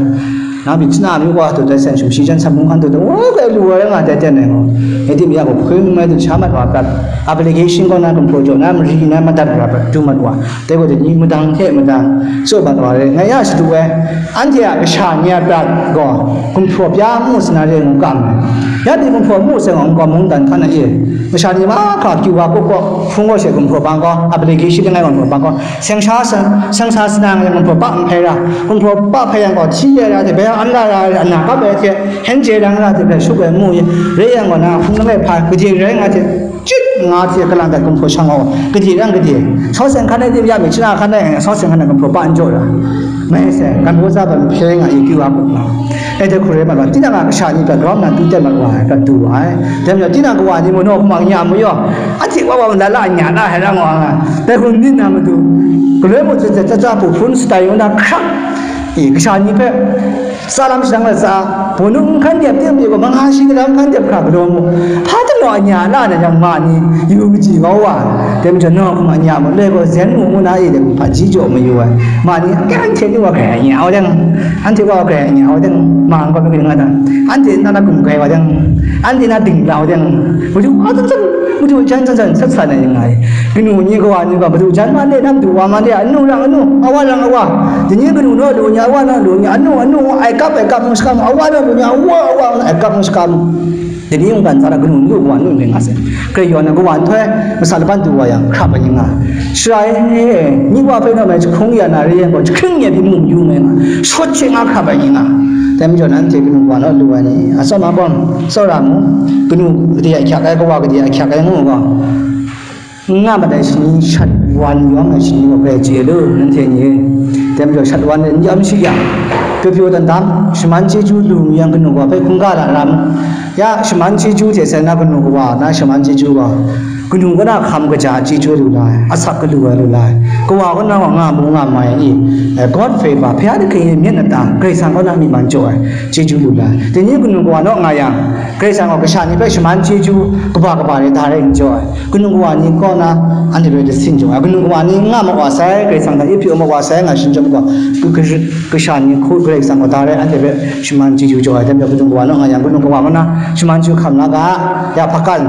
Na myit chana mi wa dut ai, san shum shi jan sam hkungkan dut ai, wa gai lu ai rai nga, tai ten ai gaw. Ya tim ya gaw hkoi n mai dut sha mat wa prat. Application gaw na gumhpraw jaw na mari na madat wa prat du mat wa. Dai gaw dai ni madang hte madang tsaw mat wa rai, ngai ya shadu ai, anhte a kasha ni a prat gaw gumhpraw pya mu sa na re ngu kam ai. Ya ni gumhpraw mu sai gaw, ngu gaw mungdan hkan a e, kasha ni mahkra kyu wa kup gaw, hpung gaw she gumhpraw bang gaw, application langai gaw gumhpraw bang gaw, seng sha sa, seng sa sa na ngai gumhpraw pa n hpai ra, gumhpraw pa hpai yang gaw, hti ya ra hte, bai an la ra, ana kap ai hte, hen je rang ra hte, bai shup ai mu ye, re yang gaw na, hpung langai hpa, kaje rai nga hte, Chyit nga hte kalang dat gumhpraw shang gaw, gade rang gade, sau seng hkan ai tim ya mi chana hkan ai, sau seng hkan ai gumhpraw pa n jaw ra. Mai sai, gan baw za ban hpe nga i kyu a muk nga. E de hkru rai mat wa, tinang a kasha ni hpe grau nna du tet mat wa ai, prat du wa ai. Dai majaw, tinang kawa ni mung naw hkumang nya mayaw, anhte wa wa mat la nya na hai rang wa nga. Dai hkum ning na matu, galoi muk tsa tsa tsa tsa hpu hpun shatai yawng na hkrap, i, kasha ni hpe, Tsa lam shadang lat sa, hpunu n hkan dep tim pyi gaw, manga shi gadam hkan dep hkra galaw mu. Hpa tanaw anya la na yang ma ni, yu kaji kau wa, dai majaw nawng hkum anya mu, loi gaw zen mu ngu na i, dai hpa ji jaw mayu ai. Ma ni, anhte ni wa grai anya au deng, anhte wa grai anya au deng, ma n gaw hpe nga dang, anhte na na gum grai wa deng, anhte na ding la wa deng, maju a zan zan, maju jan zan zan, sat sa na yang nga i. Kanu ni kawa ni gaw, madu jan ma le, nam du wa ma le, anu rang anu, awa rang awa. Dai ni kanu naw lu nya, awa naw lu nya, anu, anu, ai kap, ai kap ngu shakam, awa naw lu nya, awa, awa, ai kap ngu shakam. Dai ni mungkan tsara kanu n lu, kawa n lu ring nga sai. Karai yaw na kawa nhtoi, masa laban du wa yang, hkrap ai nga. Shara e, ni wa hpe naw mai jahkung ya na re yang gaw, jahkring ya pyi mu yu mai nga. Shawt she nga hkrap ai nga. Dai majaw nanhte kanu kawa naw lu ai ni, atsawm abawm, tsawra mu, kanu gade ahkyak ai, kawa gade ahkyak ai ngu gaw. N nga mat ai shani shat wan yawng ai shani gaw grai chye lu, nanhte ni. Dai majaw shat wan e n yawm shi yang, pyaw pyaw dan dam, shaman chyeju lu yang kanu gaw hpe hkungga la ram. Ya, shaman chyeju hte sai na kanu kawa na shaman chyeju gaw, Kanu kaw na hkam kaja chyeju lu la ai, asak galu ai lu la ai, kawa kaw na wa nga mu nga mai i, eh, God favor, hpya da hkring i myit nta, Karai Kasang kaw na myi man jaw ai, chyeju lu la ai. Dai ni kanu kawa naw nga yang, Karai Kasang gaw kasha ni hpe shaman chyeju kaba kaba rai da rai n jaw ai. Kanu kawa ni kaw na anhte hpe dasin jaw ai. Kanu kawa ni nga ma wa sai, Karai Kasang hta i hpyu ma wa sai, nga shing chyawm gaw, ka-, ka-, kasha ni hku Karai Kasang gaw da rai anhte hpe shaman chyeju jaw ai. Dai majaw kanu kawa naw nga yang, kanu kawa kaw na shaman chyeju hkam la ga, ya hpakan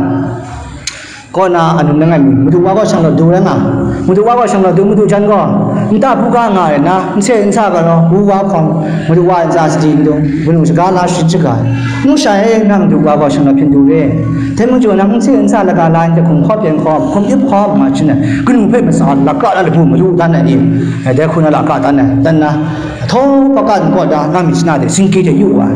kaw na anun langai mi, madu wa gaw shang lawt du rai nga, madu wa gaw shang lawt du, madu jan gaw, nta buga nga ai na, nse nsa ga law, wu wa hkawng, madu wa ntsa sadi n dung, kanu shaga la shut shaga, nu sha e, nang madu wa gaw shang lawt hpyen du re, dai majaw nang nse nsa laga la n jahkum hkawp yan hkawp, hkum ip hkawp nga shin ai, kanu hpe matsa lakra na labu malu dan ai ni, dai hku na lakra dan ai, dan na, Htaw, pakan kaw da, nang myit shana de, singke de yu wa,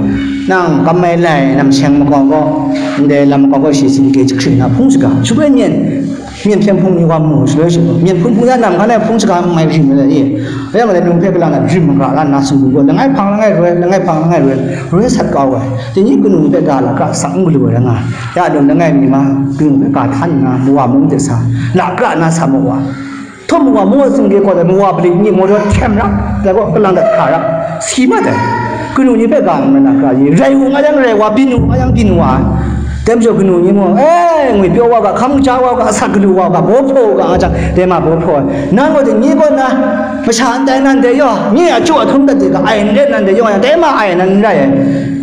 nang kam mai lai, nang sheng makau gaw, ndai lam makau gaw shi singke jahkring na hpung shaga, shaloi myen, myen hpyen hpung ni wa mu, shaloi shi, myen hpung hpung ya nang, hkan ai hpung shaga mai rim ai, rai yang gaw, nung hpe kalang na rim magra la nna sumpu gaw, langai hpang langai roi, langai hpang langai roi, roi sat kau ai. Dai ni kanu hpe ga lakra sak n galu ai rai nga, ya dum langai mi ma, kanu hpe ga htan nna, mawa mung de sa, lakra na sa mu wa. Htaw mawa mawa singke kaw ai mawa balik ni maw daw hkyem rap, dai gaw kalang dat hka rap, si mat ai. Kanu ni hpe ga nna na ga ye, rai u nga yang rai wa, byin u nga yang byin wa ai. Dai majaw kanu ni mung, e, ngwipyaw wa ga, hkam kaja wa ga, asak galu wa ga, baw hpraw u ga nga jang, dai ma baw hpraw ai. Nang gaw dai ni kaw na, masha ndai nan dai yaw, nye a chyu a htum dat de ga, ai n ret nan dai yaw nga yang, dai ma ai nan n rai ai.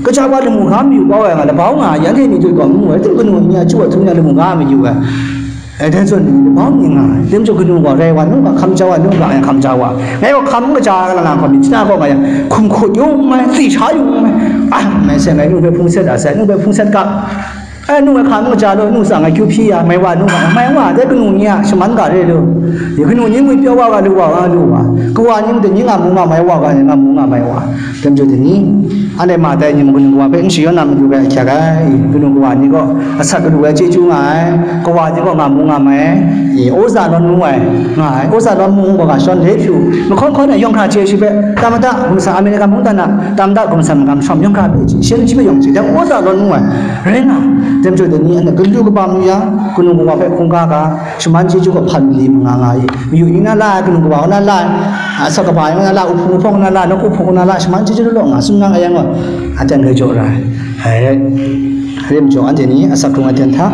Kaja wa lamu ga mayu kau ai nga, labau nga ai, anhte ni doi gaw n mu ai, tim kanu ni a chyu a htum yang lamu ga mayu ai. E, dai zawn ni, bau ni nga ai. Dai majaw kanu gaw rai wa nu ga, hkam jau wa nu ga, hkam jau wa. Ngai gaw hkam kaja ga la na gaw, myit shana gaw nga yang, hkum hkut yung mai, tsi sha yung mai. A, mai seng ai, nu hpe hpung set a sai, nu hpe hpung set ga. E, nu hpe hkam kaja law, nu tsang ai kyu hpyi ya, mai wa nu ga, mai wa, dai kanu ni a shaman ga re lu. Ya kanu ni ngwipyaw wa ga lu wa, nga lu wa. Kawa ni mung dai ni nga mu nga mai wa ga, nga mu nga mai wa. Dai majaw dai ni, anhte ma tai ni mung kanu kawa hpe n shayawn na matu rai ahkyak ai. Kanu kawa ni gaw asak galu ai chyeju nga ai, kawa ni gaw nga mu nga mai ai, i, uza lawn mu ai, nga ai, uza lawn mu gaw ga shawn le hpyu, mahkawn hkawn ai yawng hkra chye shi hpe, tam mada gumsa Amerika mungdan na, tam mada gumsa magam shawm yawng hkra hpe chye, shen shi hpe yawng chye, dai uza lawn mu ai, rai nga ai. Dai majaw dai ni, anhte galu kaba mu yang, kanu kawa hpe hkungga ga, shaman chyeju gaw hpan li manga nga ai. Mayu ni na la ai, kanu kawa na la ai, asak kaba ni na la ai, uhpung uhpawng na la ai, nawku hpung na la ai, shaman chyeju law nga, sumnang a yang gaw, aten rai jaw ra ai. Ai, rai majaw, anhte ni asak hkrung ai aten hta,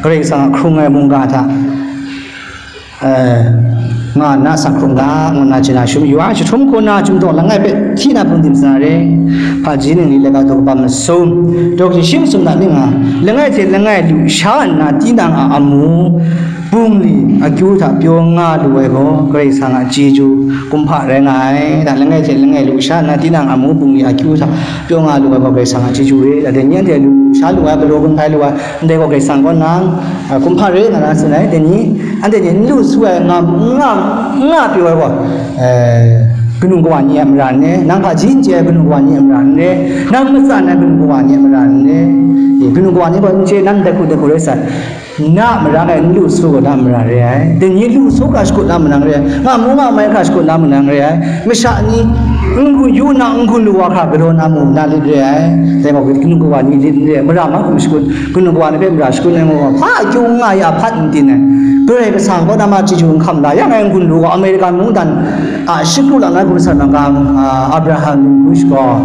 Karai Kasang a hkrung ai mungga hta, eh, nga nna asak hkrung ga, ngu nna chye na shum yu ai, jahtum hku na chyum daw langai hpe hti na hpung dim sa na re, hpaji ningli laika daw kaba masum, daw kaji shi masum na ning nga, langai hte langai lu sha nna tinang a amu, bungli akyu hta pyaw nga lu ai gaw, Karai Kasang a chyeju kumhpa rai nga ai. Da langai hte langai lu sha nna, tinang amu bungli akyu hta pyaw nga lu ai gaw, Karai Kasang a chyeju re. Da dai ni anhte lu sha lu ai, galaw gun hpai lu ai, ndai gaw Karai Kasang kaw nang, a, kumhpa re nga na tsun ai. Dai ni, anhte ni n lu su ai, nga, nga, nga pyaw ai gaw, eh, kanu kawa ni a mara n re, nang hpaji n chye ai kanu kawa ni a mara n re, nang matsan ai kanu kawa ni a mara n re, eh, kanu kawa ni gaw n chye, nang dai hku dai hku rai sai. Na marang e, n lu su gaw na mara re ai. Dai ni lu su hkra shakut na marang re ai. Nga mu nga mai hkra shakut na marang re ai. Masha ni n-gun yu na, n-gun lu wa hkra galaw na mu na lit re ai. Dai gaw kanu kawa ni lit n re ai. Mara mahkum shakut, kanu kawa ni hpe mara shakut ai gaw, hpa akyu nga ya hpat n tin ai. Karai Kasang kaw na ma chyeju n hkam la yang, n-gun lu wa Amerika mungdan a shi kru lang na gumsat magam, a, Abraham Lincoln gaw,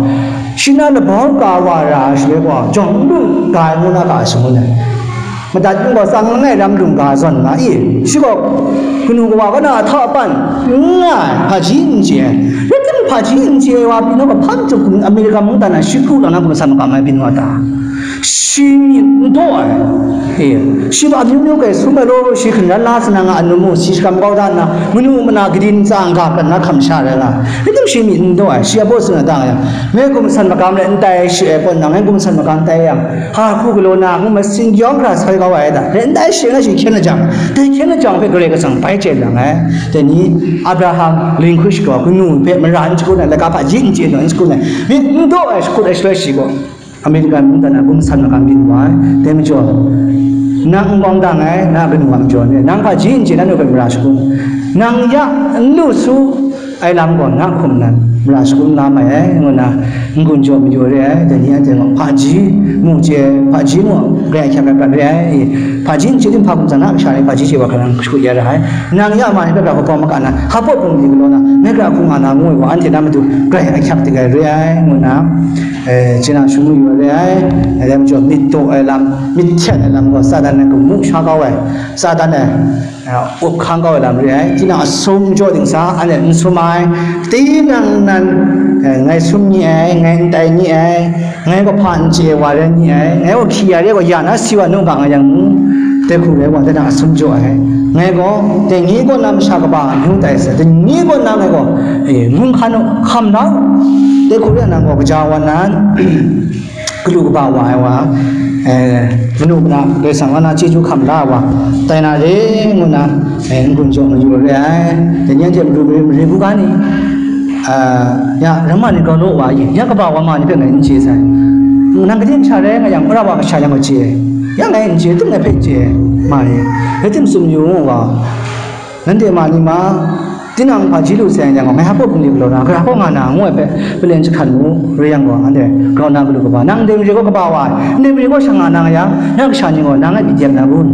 shi na labau ka wa ra ai shaloi gaw, jawng n lu ga ai ngu na ga ai shangun ai. Madat ning gaw tsang langai ram lung ga zawn nga i, shi gaw kanu kawa kaw na a htau a pan n nga ai, hpaji n chye ai. Rai timung, hpaji n chye ai wa pyi, nang gaw hpa majaw Amerika mungdan na shi hku lang na hkum san makam ai byin wa ta? Shi myit n daw ai. E, shi gaw amyu myu gai sum ai law, shi hkringran la sa na nga, anu mu shi shakam kau da nna, manu mana gadi ntsa n-ga prat na hkam sha rai nga ai. Rai timung, shi myit n daw ai. Shi a baw tsun ai da nga yang, ngai gumsat magam rai n tai shi ai pawt nang, ngai gumsat magam tai yang, ha hku galaw na, ngu ma, singyawng hkra soi kau ai da. Rai n tai shi nga, shi hkyen lajang, dai hkyen lajang hpe Karai Kasang bai chye lang ai. Dai ni, Abraham Lincoln gaw kanu hpe mara n shakut ai, laika hpaji n chye naw n shakut ai, myit n daw ai shakut ai shaloi shi gaw Amerika mungdan na gumsat magam byin wa ai. Dai majaw, nang n kawng dang ai, na kanu wa majaw n re, nang hpaji n chye, na nu hpe mara shakut, nang ya n lu su ai lam gaw na hkum nan, mara shagun la mai ai, ngu nna n-gun jaw mayu re ai, dai ni anhte gaw hpaji mu chye, hpaji mu grai ahkyak ai prat re ai, hpaji n chye tim hpa hkum tsang na kasha ni hpaji chye wa hkra nang shakut ya ra ai, nang ya ma ni hpe gara hkawm maka na, hpa pawt bungli galaw na, maigra hku nga na ngu ai wa, anhte na matu grai ahkyak dik ai re ai, ngu nna, eh, chye na shawng mayu ai re ai, dai majaw myit daw ai lam, myit hten ai lam gaw Satan e gamu sha kau ai, Satan e, eh, up hkang kau ai lam re ai. Tinang asum jaw dingsa, anhte n sum ai. Tinang nan, eh, ngai sum ni ai, ngai n tai ni ai, ngai gaw hpa n chye ai wa rai ni ai, ngai gaw hkye ya re gaw ya na si wa nu ga nga yang mu, dai hku rai wa, tinang asum jaw ai. Ngai gaw, dai ni kaw na masha kaba amyu tai sai, dai ni kaw na ngai gaw, eh, ngun hkan u, hkam la u. Dai hku rai nang gaw kaja wa nan, galu kaba wa ai wa, eh, manu mana Karai Kasang wa na chyeju hkam la ai wa, tai na re ngu na, eh, n-gun jaw mayu re ai. Dai ni anhte madu mare, mare gu ga ni, ah, ya, rama ni grau law wa yi, ya kaba wa ma ni hpe ngai n chye sai. Nang kaji kasha rai nga yang, wora wa kasha yang gaw chye, ya ngai n chye, tim ngai hpe chye ma ni, rai tim tsun yu ngu wa. Nanhte ma ni ma, tinang hpaji lu sai yang gaw, ngai hpa bungli galaw na, gara hkaw nga na, ngu ai hpe, palen jahkan mu, rai yang gaw, anhte grau na galu kaba, nang ndai mare gaw kaba wa ai, ndai mare gaw sha nga na nga yang, na kasha ni gaw, nang e byi dep na kun?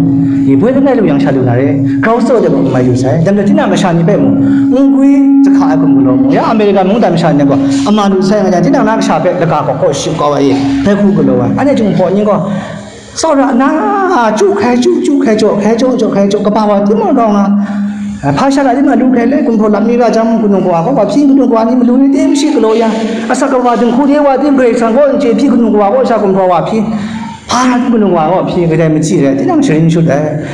I, boi langai lu yang sha lu na re, grau tsaw de mung n mai lu sai, dam de tinang kasha ni hpe mung, n gwi jahka ai hkum galaw mu, ya Amerika mungdan masha ni gaw, ama lu sai nga yang, tinang na kasha hpe laka gaw kaw shim kau ai, dai hku galaw ai, anhte Jinghpaw ni gaw, tsawra na, chyu hkai chyu, chyu hkai jaw, hkai jaw, jaw hkai jaw, kaba wa timung rawng a, hpa sha la tim a lu hkai le, gumhpraw lam ni ra jang, kanu kawa kaw wa hpyi, kanu kawa ni malu ni tim shi galaw ya, asak kawa dinghku de wa tim, Karai Kasang kaw n chye hpyi, kanu kawa kaw sha gumhpraw wa hpyi, hpa tim kanu kawa kaw hpyi, kadai machyi rai, tinang sharin shut ai.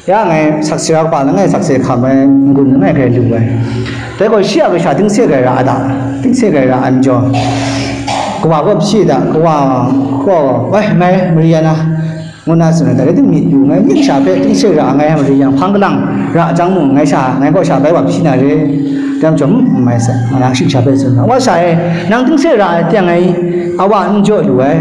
Ya ngai sakse ra kaba langai sakse hkam ai, n-gun langai hkrai lu ai. Dai gaw shi a kasha tingse grai ra a ta? Tingse grai ra ai majaw, kawa kaw hpyi da, kawa kaw, wai, ngai mari ya na, ngu na tsun ai ta, rai tim myit yu, ngai myit sha hpe tingse ra ai, ngai mari yang, hpang kalang ra jang mung, ngai sha, ngai kaw sha bai wa hpyi na re, dai majaw, n mai sai, nga na shing sha hpe tsun na, wa sha e, nang tingse ra ai teng ai, a wa n jaw lu ai,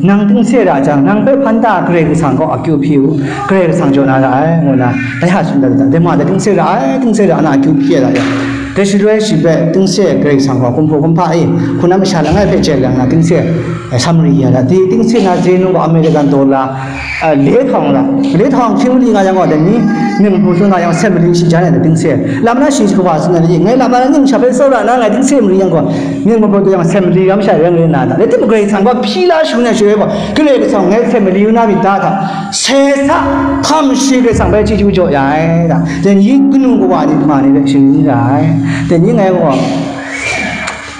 nang tingse ra jang, nang hpe hpan ta Karai Kasang kaw akyu hpyi u, Karai Kasang jaw na ra ai, ngu na, dai ha tsun dat dat, dai ma dai tingse ra ai, tingse ra ai na akyu hpyi ai da yang, dai shaloi shi hpe tingse Karai Kasang gaw kumhpaw kumhpa e, hpunau masha langai hpe chye lang na tingse, eh, Samaria da, di tingse na zenu gaw American dollar, eh, le htawng da, le htawng hkying mali nga yang gaw, dai ni, ning hpu tsun nga yang, sem mali shi jan ai da tingse, lam na shi kawa tsun ai da, ngai lam na ning sha hpe tsawra na ngai tingse mali yang gaw, ning hpu tsun yang sem mali ram sha rai ngai na da, le tim Karai Kasang gaw hpyi la shangun ai shaloi gaw, Karai Kasang ngai sem mali yu na myit ta hta, sai sa, hkam shi Karai Kasang bai chyeju jaw ya ai da, dai ni kanu kawa ni ma ni hpe sharin ra ai, dai ni ngai gaw,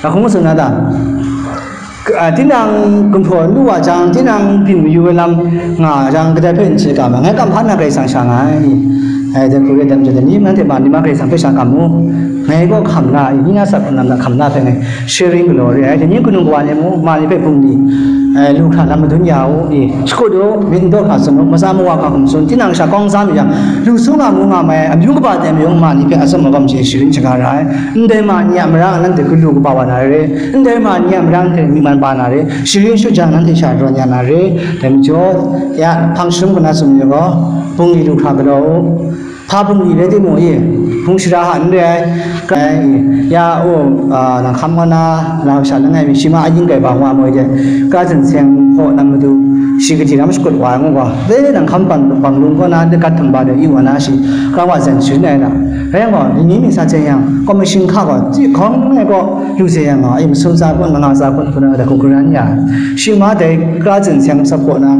a hkung tsun na ta? K-, a, tinang gumhpraw n lu wa jang, tinang byin mayu ai lam nga jang, kadai hpe n chye ga ma, ngai kam hpa na Karai Kasang sha nga ai ni? Ai, dai hku rai dam jang, dai ni nanhte ma ni ma Karai Kasang hpe sha kam mu, ngai gaw hkam na, ni na sat hkam na, hkam na hpe ngai sharing galaw re ai, dai ni kanu kawa ni mu, ma ni hpe bungli, eh, lu hkra lam madun ya u, i, shakut u, myit n daw hkra tsun u, matsa mawa hkra hkum tsun, tinang sha kawng za mi yang, lu su nga mu nga mai, amyu kaba dai mayung ma ni hpe atsawm agawm hte sharing shaga ra ai. Ndai ma ni a marang nanhte galu kaba wa na re, ndai ma ni a marang nanhte myi man pa na re, sharin shut jang nanhte sha rawn ya na re, dai majaw, ya, hpang sharum kaw na tsun mi gaw, bungli lu hkra galaw u, hpa bungli rai timung e, hpung shara hta n re ai, ya, o, a, nang hkam kaw na, na kasha langai mi, shi ma a yin kai ba wa moi de, Kara Zen Seng hpaw na matu, shi kaji ram shakut wa ai ngu gaw, dai nang hkam bang, bang lung kaw na, gat htam ba de yu wa na shi, kara wa zen sharin ai na, rai yang gaw, ni mi sa chye yang, commission hka gaw, hkawng langai gaw, lu se yang gaw, ai masun tsa kun, manga tsa kun, hku na, da hku garan ya ai. Shi ma dai Kara Zen Seng masap kaw na,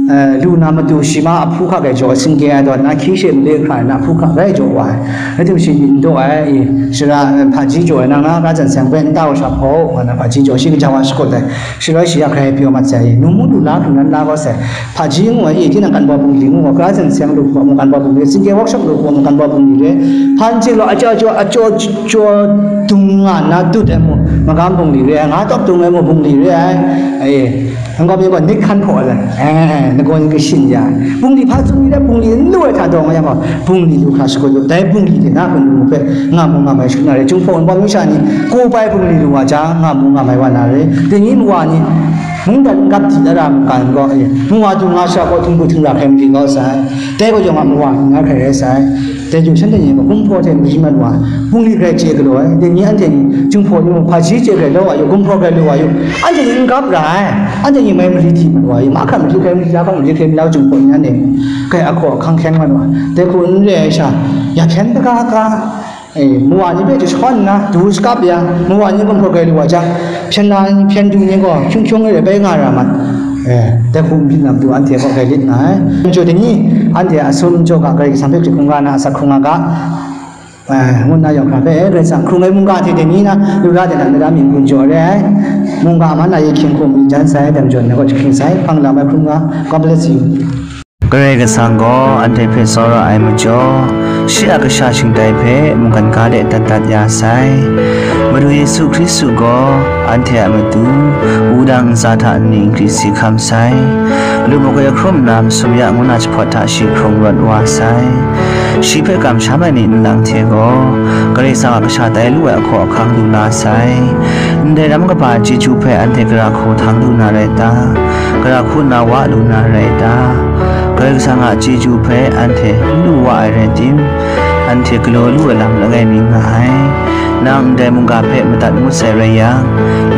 eh, lu na matu, shi ma a hpu hka gai jaw, singke ai daw na, hkyi she male hkra na, hpu hka gai jaw wa ai. Rai tim shi myit n daw ai, i, shara, eh, hpaji jaw ai, nang na Kara Zen Seng hpe nta wa sha hpaw, nga na hpaji jaw, shi kaja wa shakut ai. Shaloi shi ya hkrai pyaw mat sai, num mu lu la hkring nan la gaw sai, hpaji ngu ai, i, tinang kan baw bungli ngu gaw, Kara Zen Seng lu hpaw mu kan baw bungli, singke workshop lu hpaw mu kan baw bungli re, hpan chye law, ajaw, ajaw, ajaw, jaw dung nga na dut ai mu, magam bungli re ai, nga tawp dung ai mu, bungli re ai, e, n gaw myit gaw, nik hkan hpaw ai, e, nagaw yin kashin ya ai, bungli hpa tsun mi re, bungli n lu ai hta dawng ai yang gaw, bungli lu hkra shakut lu, dai bungli de na hkun lu hpe nga mu nga mai shut na re, Jinghpaw Wunpawng masha ni, ko bai bungli lu wa jang, nga mu nga mai wa na re, dai ni mawa ni, mungdan n gap di na ra mungkan gaw, e, mawa du nga sha gaw, htingbu htingra hkrai mali kau sai, dai gaw yawng a mawa nga hkrai rai sai, Dai yu shanhte ni gaw gumhpraw hte mari mat wa, bungli grai chye galaw ai, dai ni anhte ni jinghpaw ni mung hpaji chye grai law wa yu, gumhpraw grai lu wa yu, anhte ni n gap ra ai, anhte ni mai mari hti mat wa yu, mahkra mari grai mari ya hkawng mari grai malau jinghpaw ni anhte ni grai ahkaw ahkang hkyen mat wa, dai hku n re ai sha, ya hkyen daga ka, e, mawa ni hpe jashawn nna, du shakap ya, mawa ni gumhpraw grai lu wa jang, hpyen na, hpyen du ni gaw hkyung hkyung re bai nga ra mat. Eh, dai hku n byin na matu anhte kaw grai lit nga ai. Majaw dai ni, anhte a sun jaw ga Karai Kasang hpe hkrit hkungga na asak hkrung nga ga, eh, ngu nna yawng hkra hpe, eh, Karai Kasang hkrung ai mungga hte dai ni na, lu ra dai na, na ra mying gun jaw re ai. Mungga ma na ye hkying hkum myit jan sai, dai majaw na kaw jahkring sai, hpang lam ai hkrum nga, God bless you. Karai Kasang gaw anhte hpe tsawra ai majaw, shi a kasha shingtai hpe mungkan ga de dat dat ya sai. Madu Yesu Hkristu gaw anhte a matu, wudang ntsa hta nni nkri si hkam sai. Lu makoi ahkrum nna masum ya ngu na jahpawt hta shi hkrung rawt wa sai. Shi hpe kamsham ai ni nlang hte gaw, Karai Kasang a kasha tai lu ai ahkaw ahkang lu la sai. Ndai ram kaba chyeju hpe anhte gara hku htang lu na rai ta? Gara hku nna wa lu na rai ta? Karai Kasang a chyeju hpe anhte n lu wa ai rai tim, anhte galaw lu ai lam langai mi nga ai. Nang ndai mungga hpe madat ngut sai rai yang,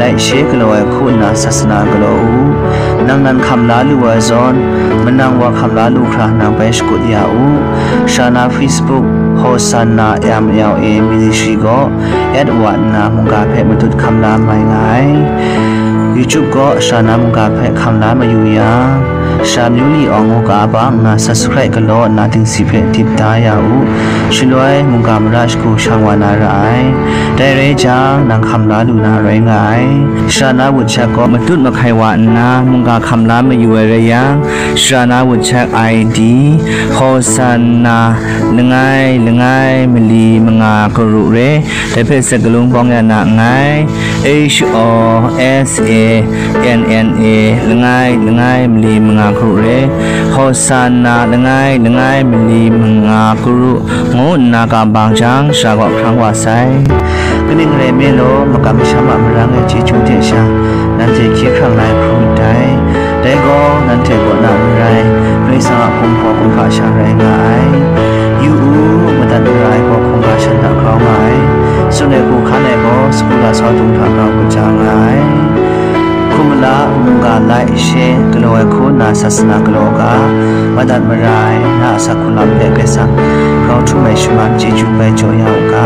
like, share galaw ai hku nna sasana galaw u. Nang nan hkam la lu ai zawn, manang wa hkam la lu hkra nang bai shakut ya u. Sara na Facebook, Hosanna M L A Ministry gaw, at wa nna mungga hpe matut hkam la mai nga ai. YouTube gaw sara na mungga hpe hkam la mayu yang, sara myu li awng u ga bang nna subscribe galaw nna dingsi hpe dip da ya u. Shaloi mungga mara shagu shang wa na ra ai. Dai rai jang, nang hkam la lu na rai nga ai. Sara na WhatsApp gaw matut mahkai wa nna mungga hkam la mayu ai rai yang, sara na WhatsApp I D, Hosanna langai langai mali manga karu re, dai hpe sakalung bawng ya na nngai. H O S A N N A langai langai mali manga karu re, Hosanna langai langai mali manga karu ngu nna kam bang jang, sara gaw hkrang wa sai. Kaning rai nme law, makam masham a marang ai chyeju hte sha, nanhte hkye hkrang la ai hkrum ndai. Dai gaw, nanhte kaw na n rai, Karai Kasang a hkum hpaw hkum hpa sha rai nga ai. Yu u, madat mara ai gaw hkungga shan hta grau nga ai. Tsun ai hku hkan ai gaw, sagu lasau dung hta grau kaja nga ai. Hkum mala, mungga like, share galaw ai hku nna sasana galaw ga, madat mara ai na a asak hkrung lam hpe Karai Kasang grau htum ai shaman chyeju bai jaw ya u ga.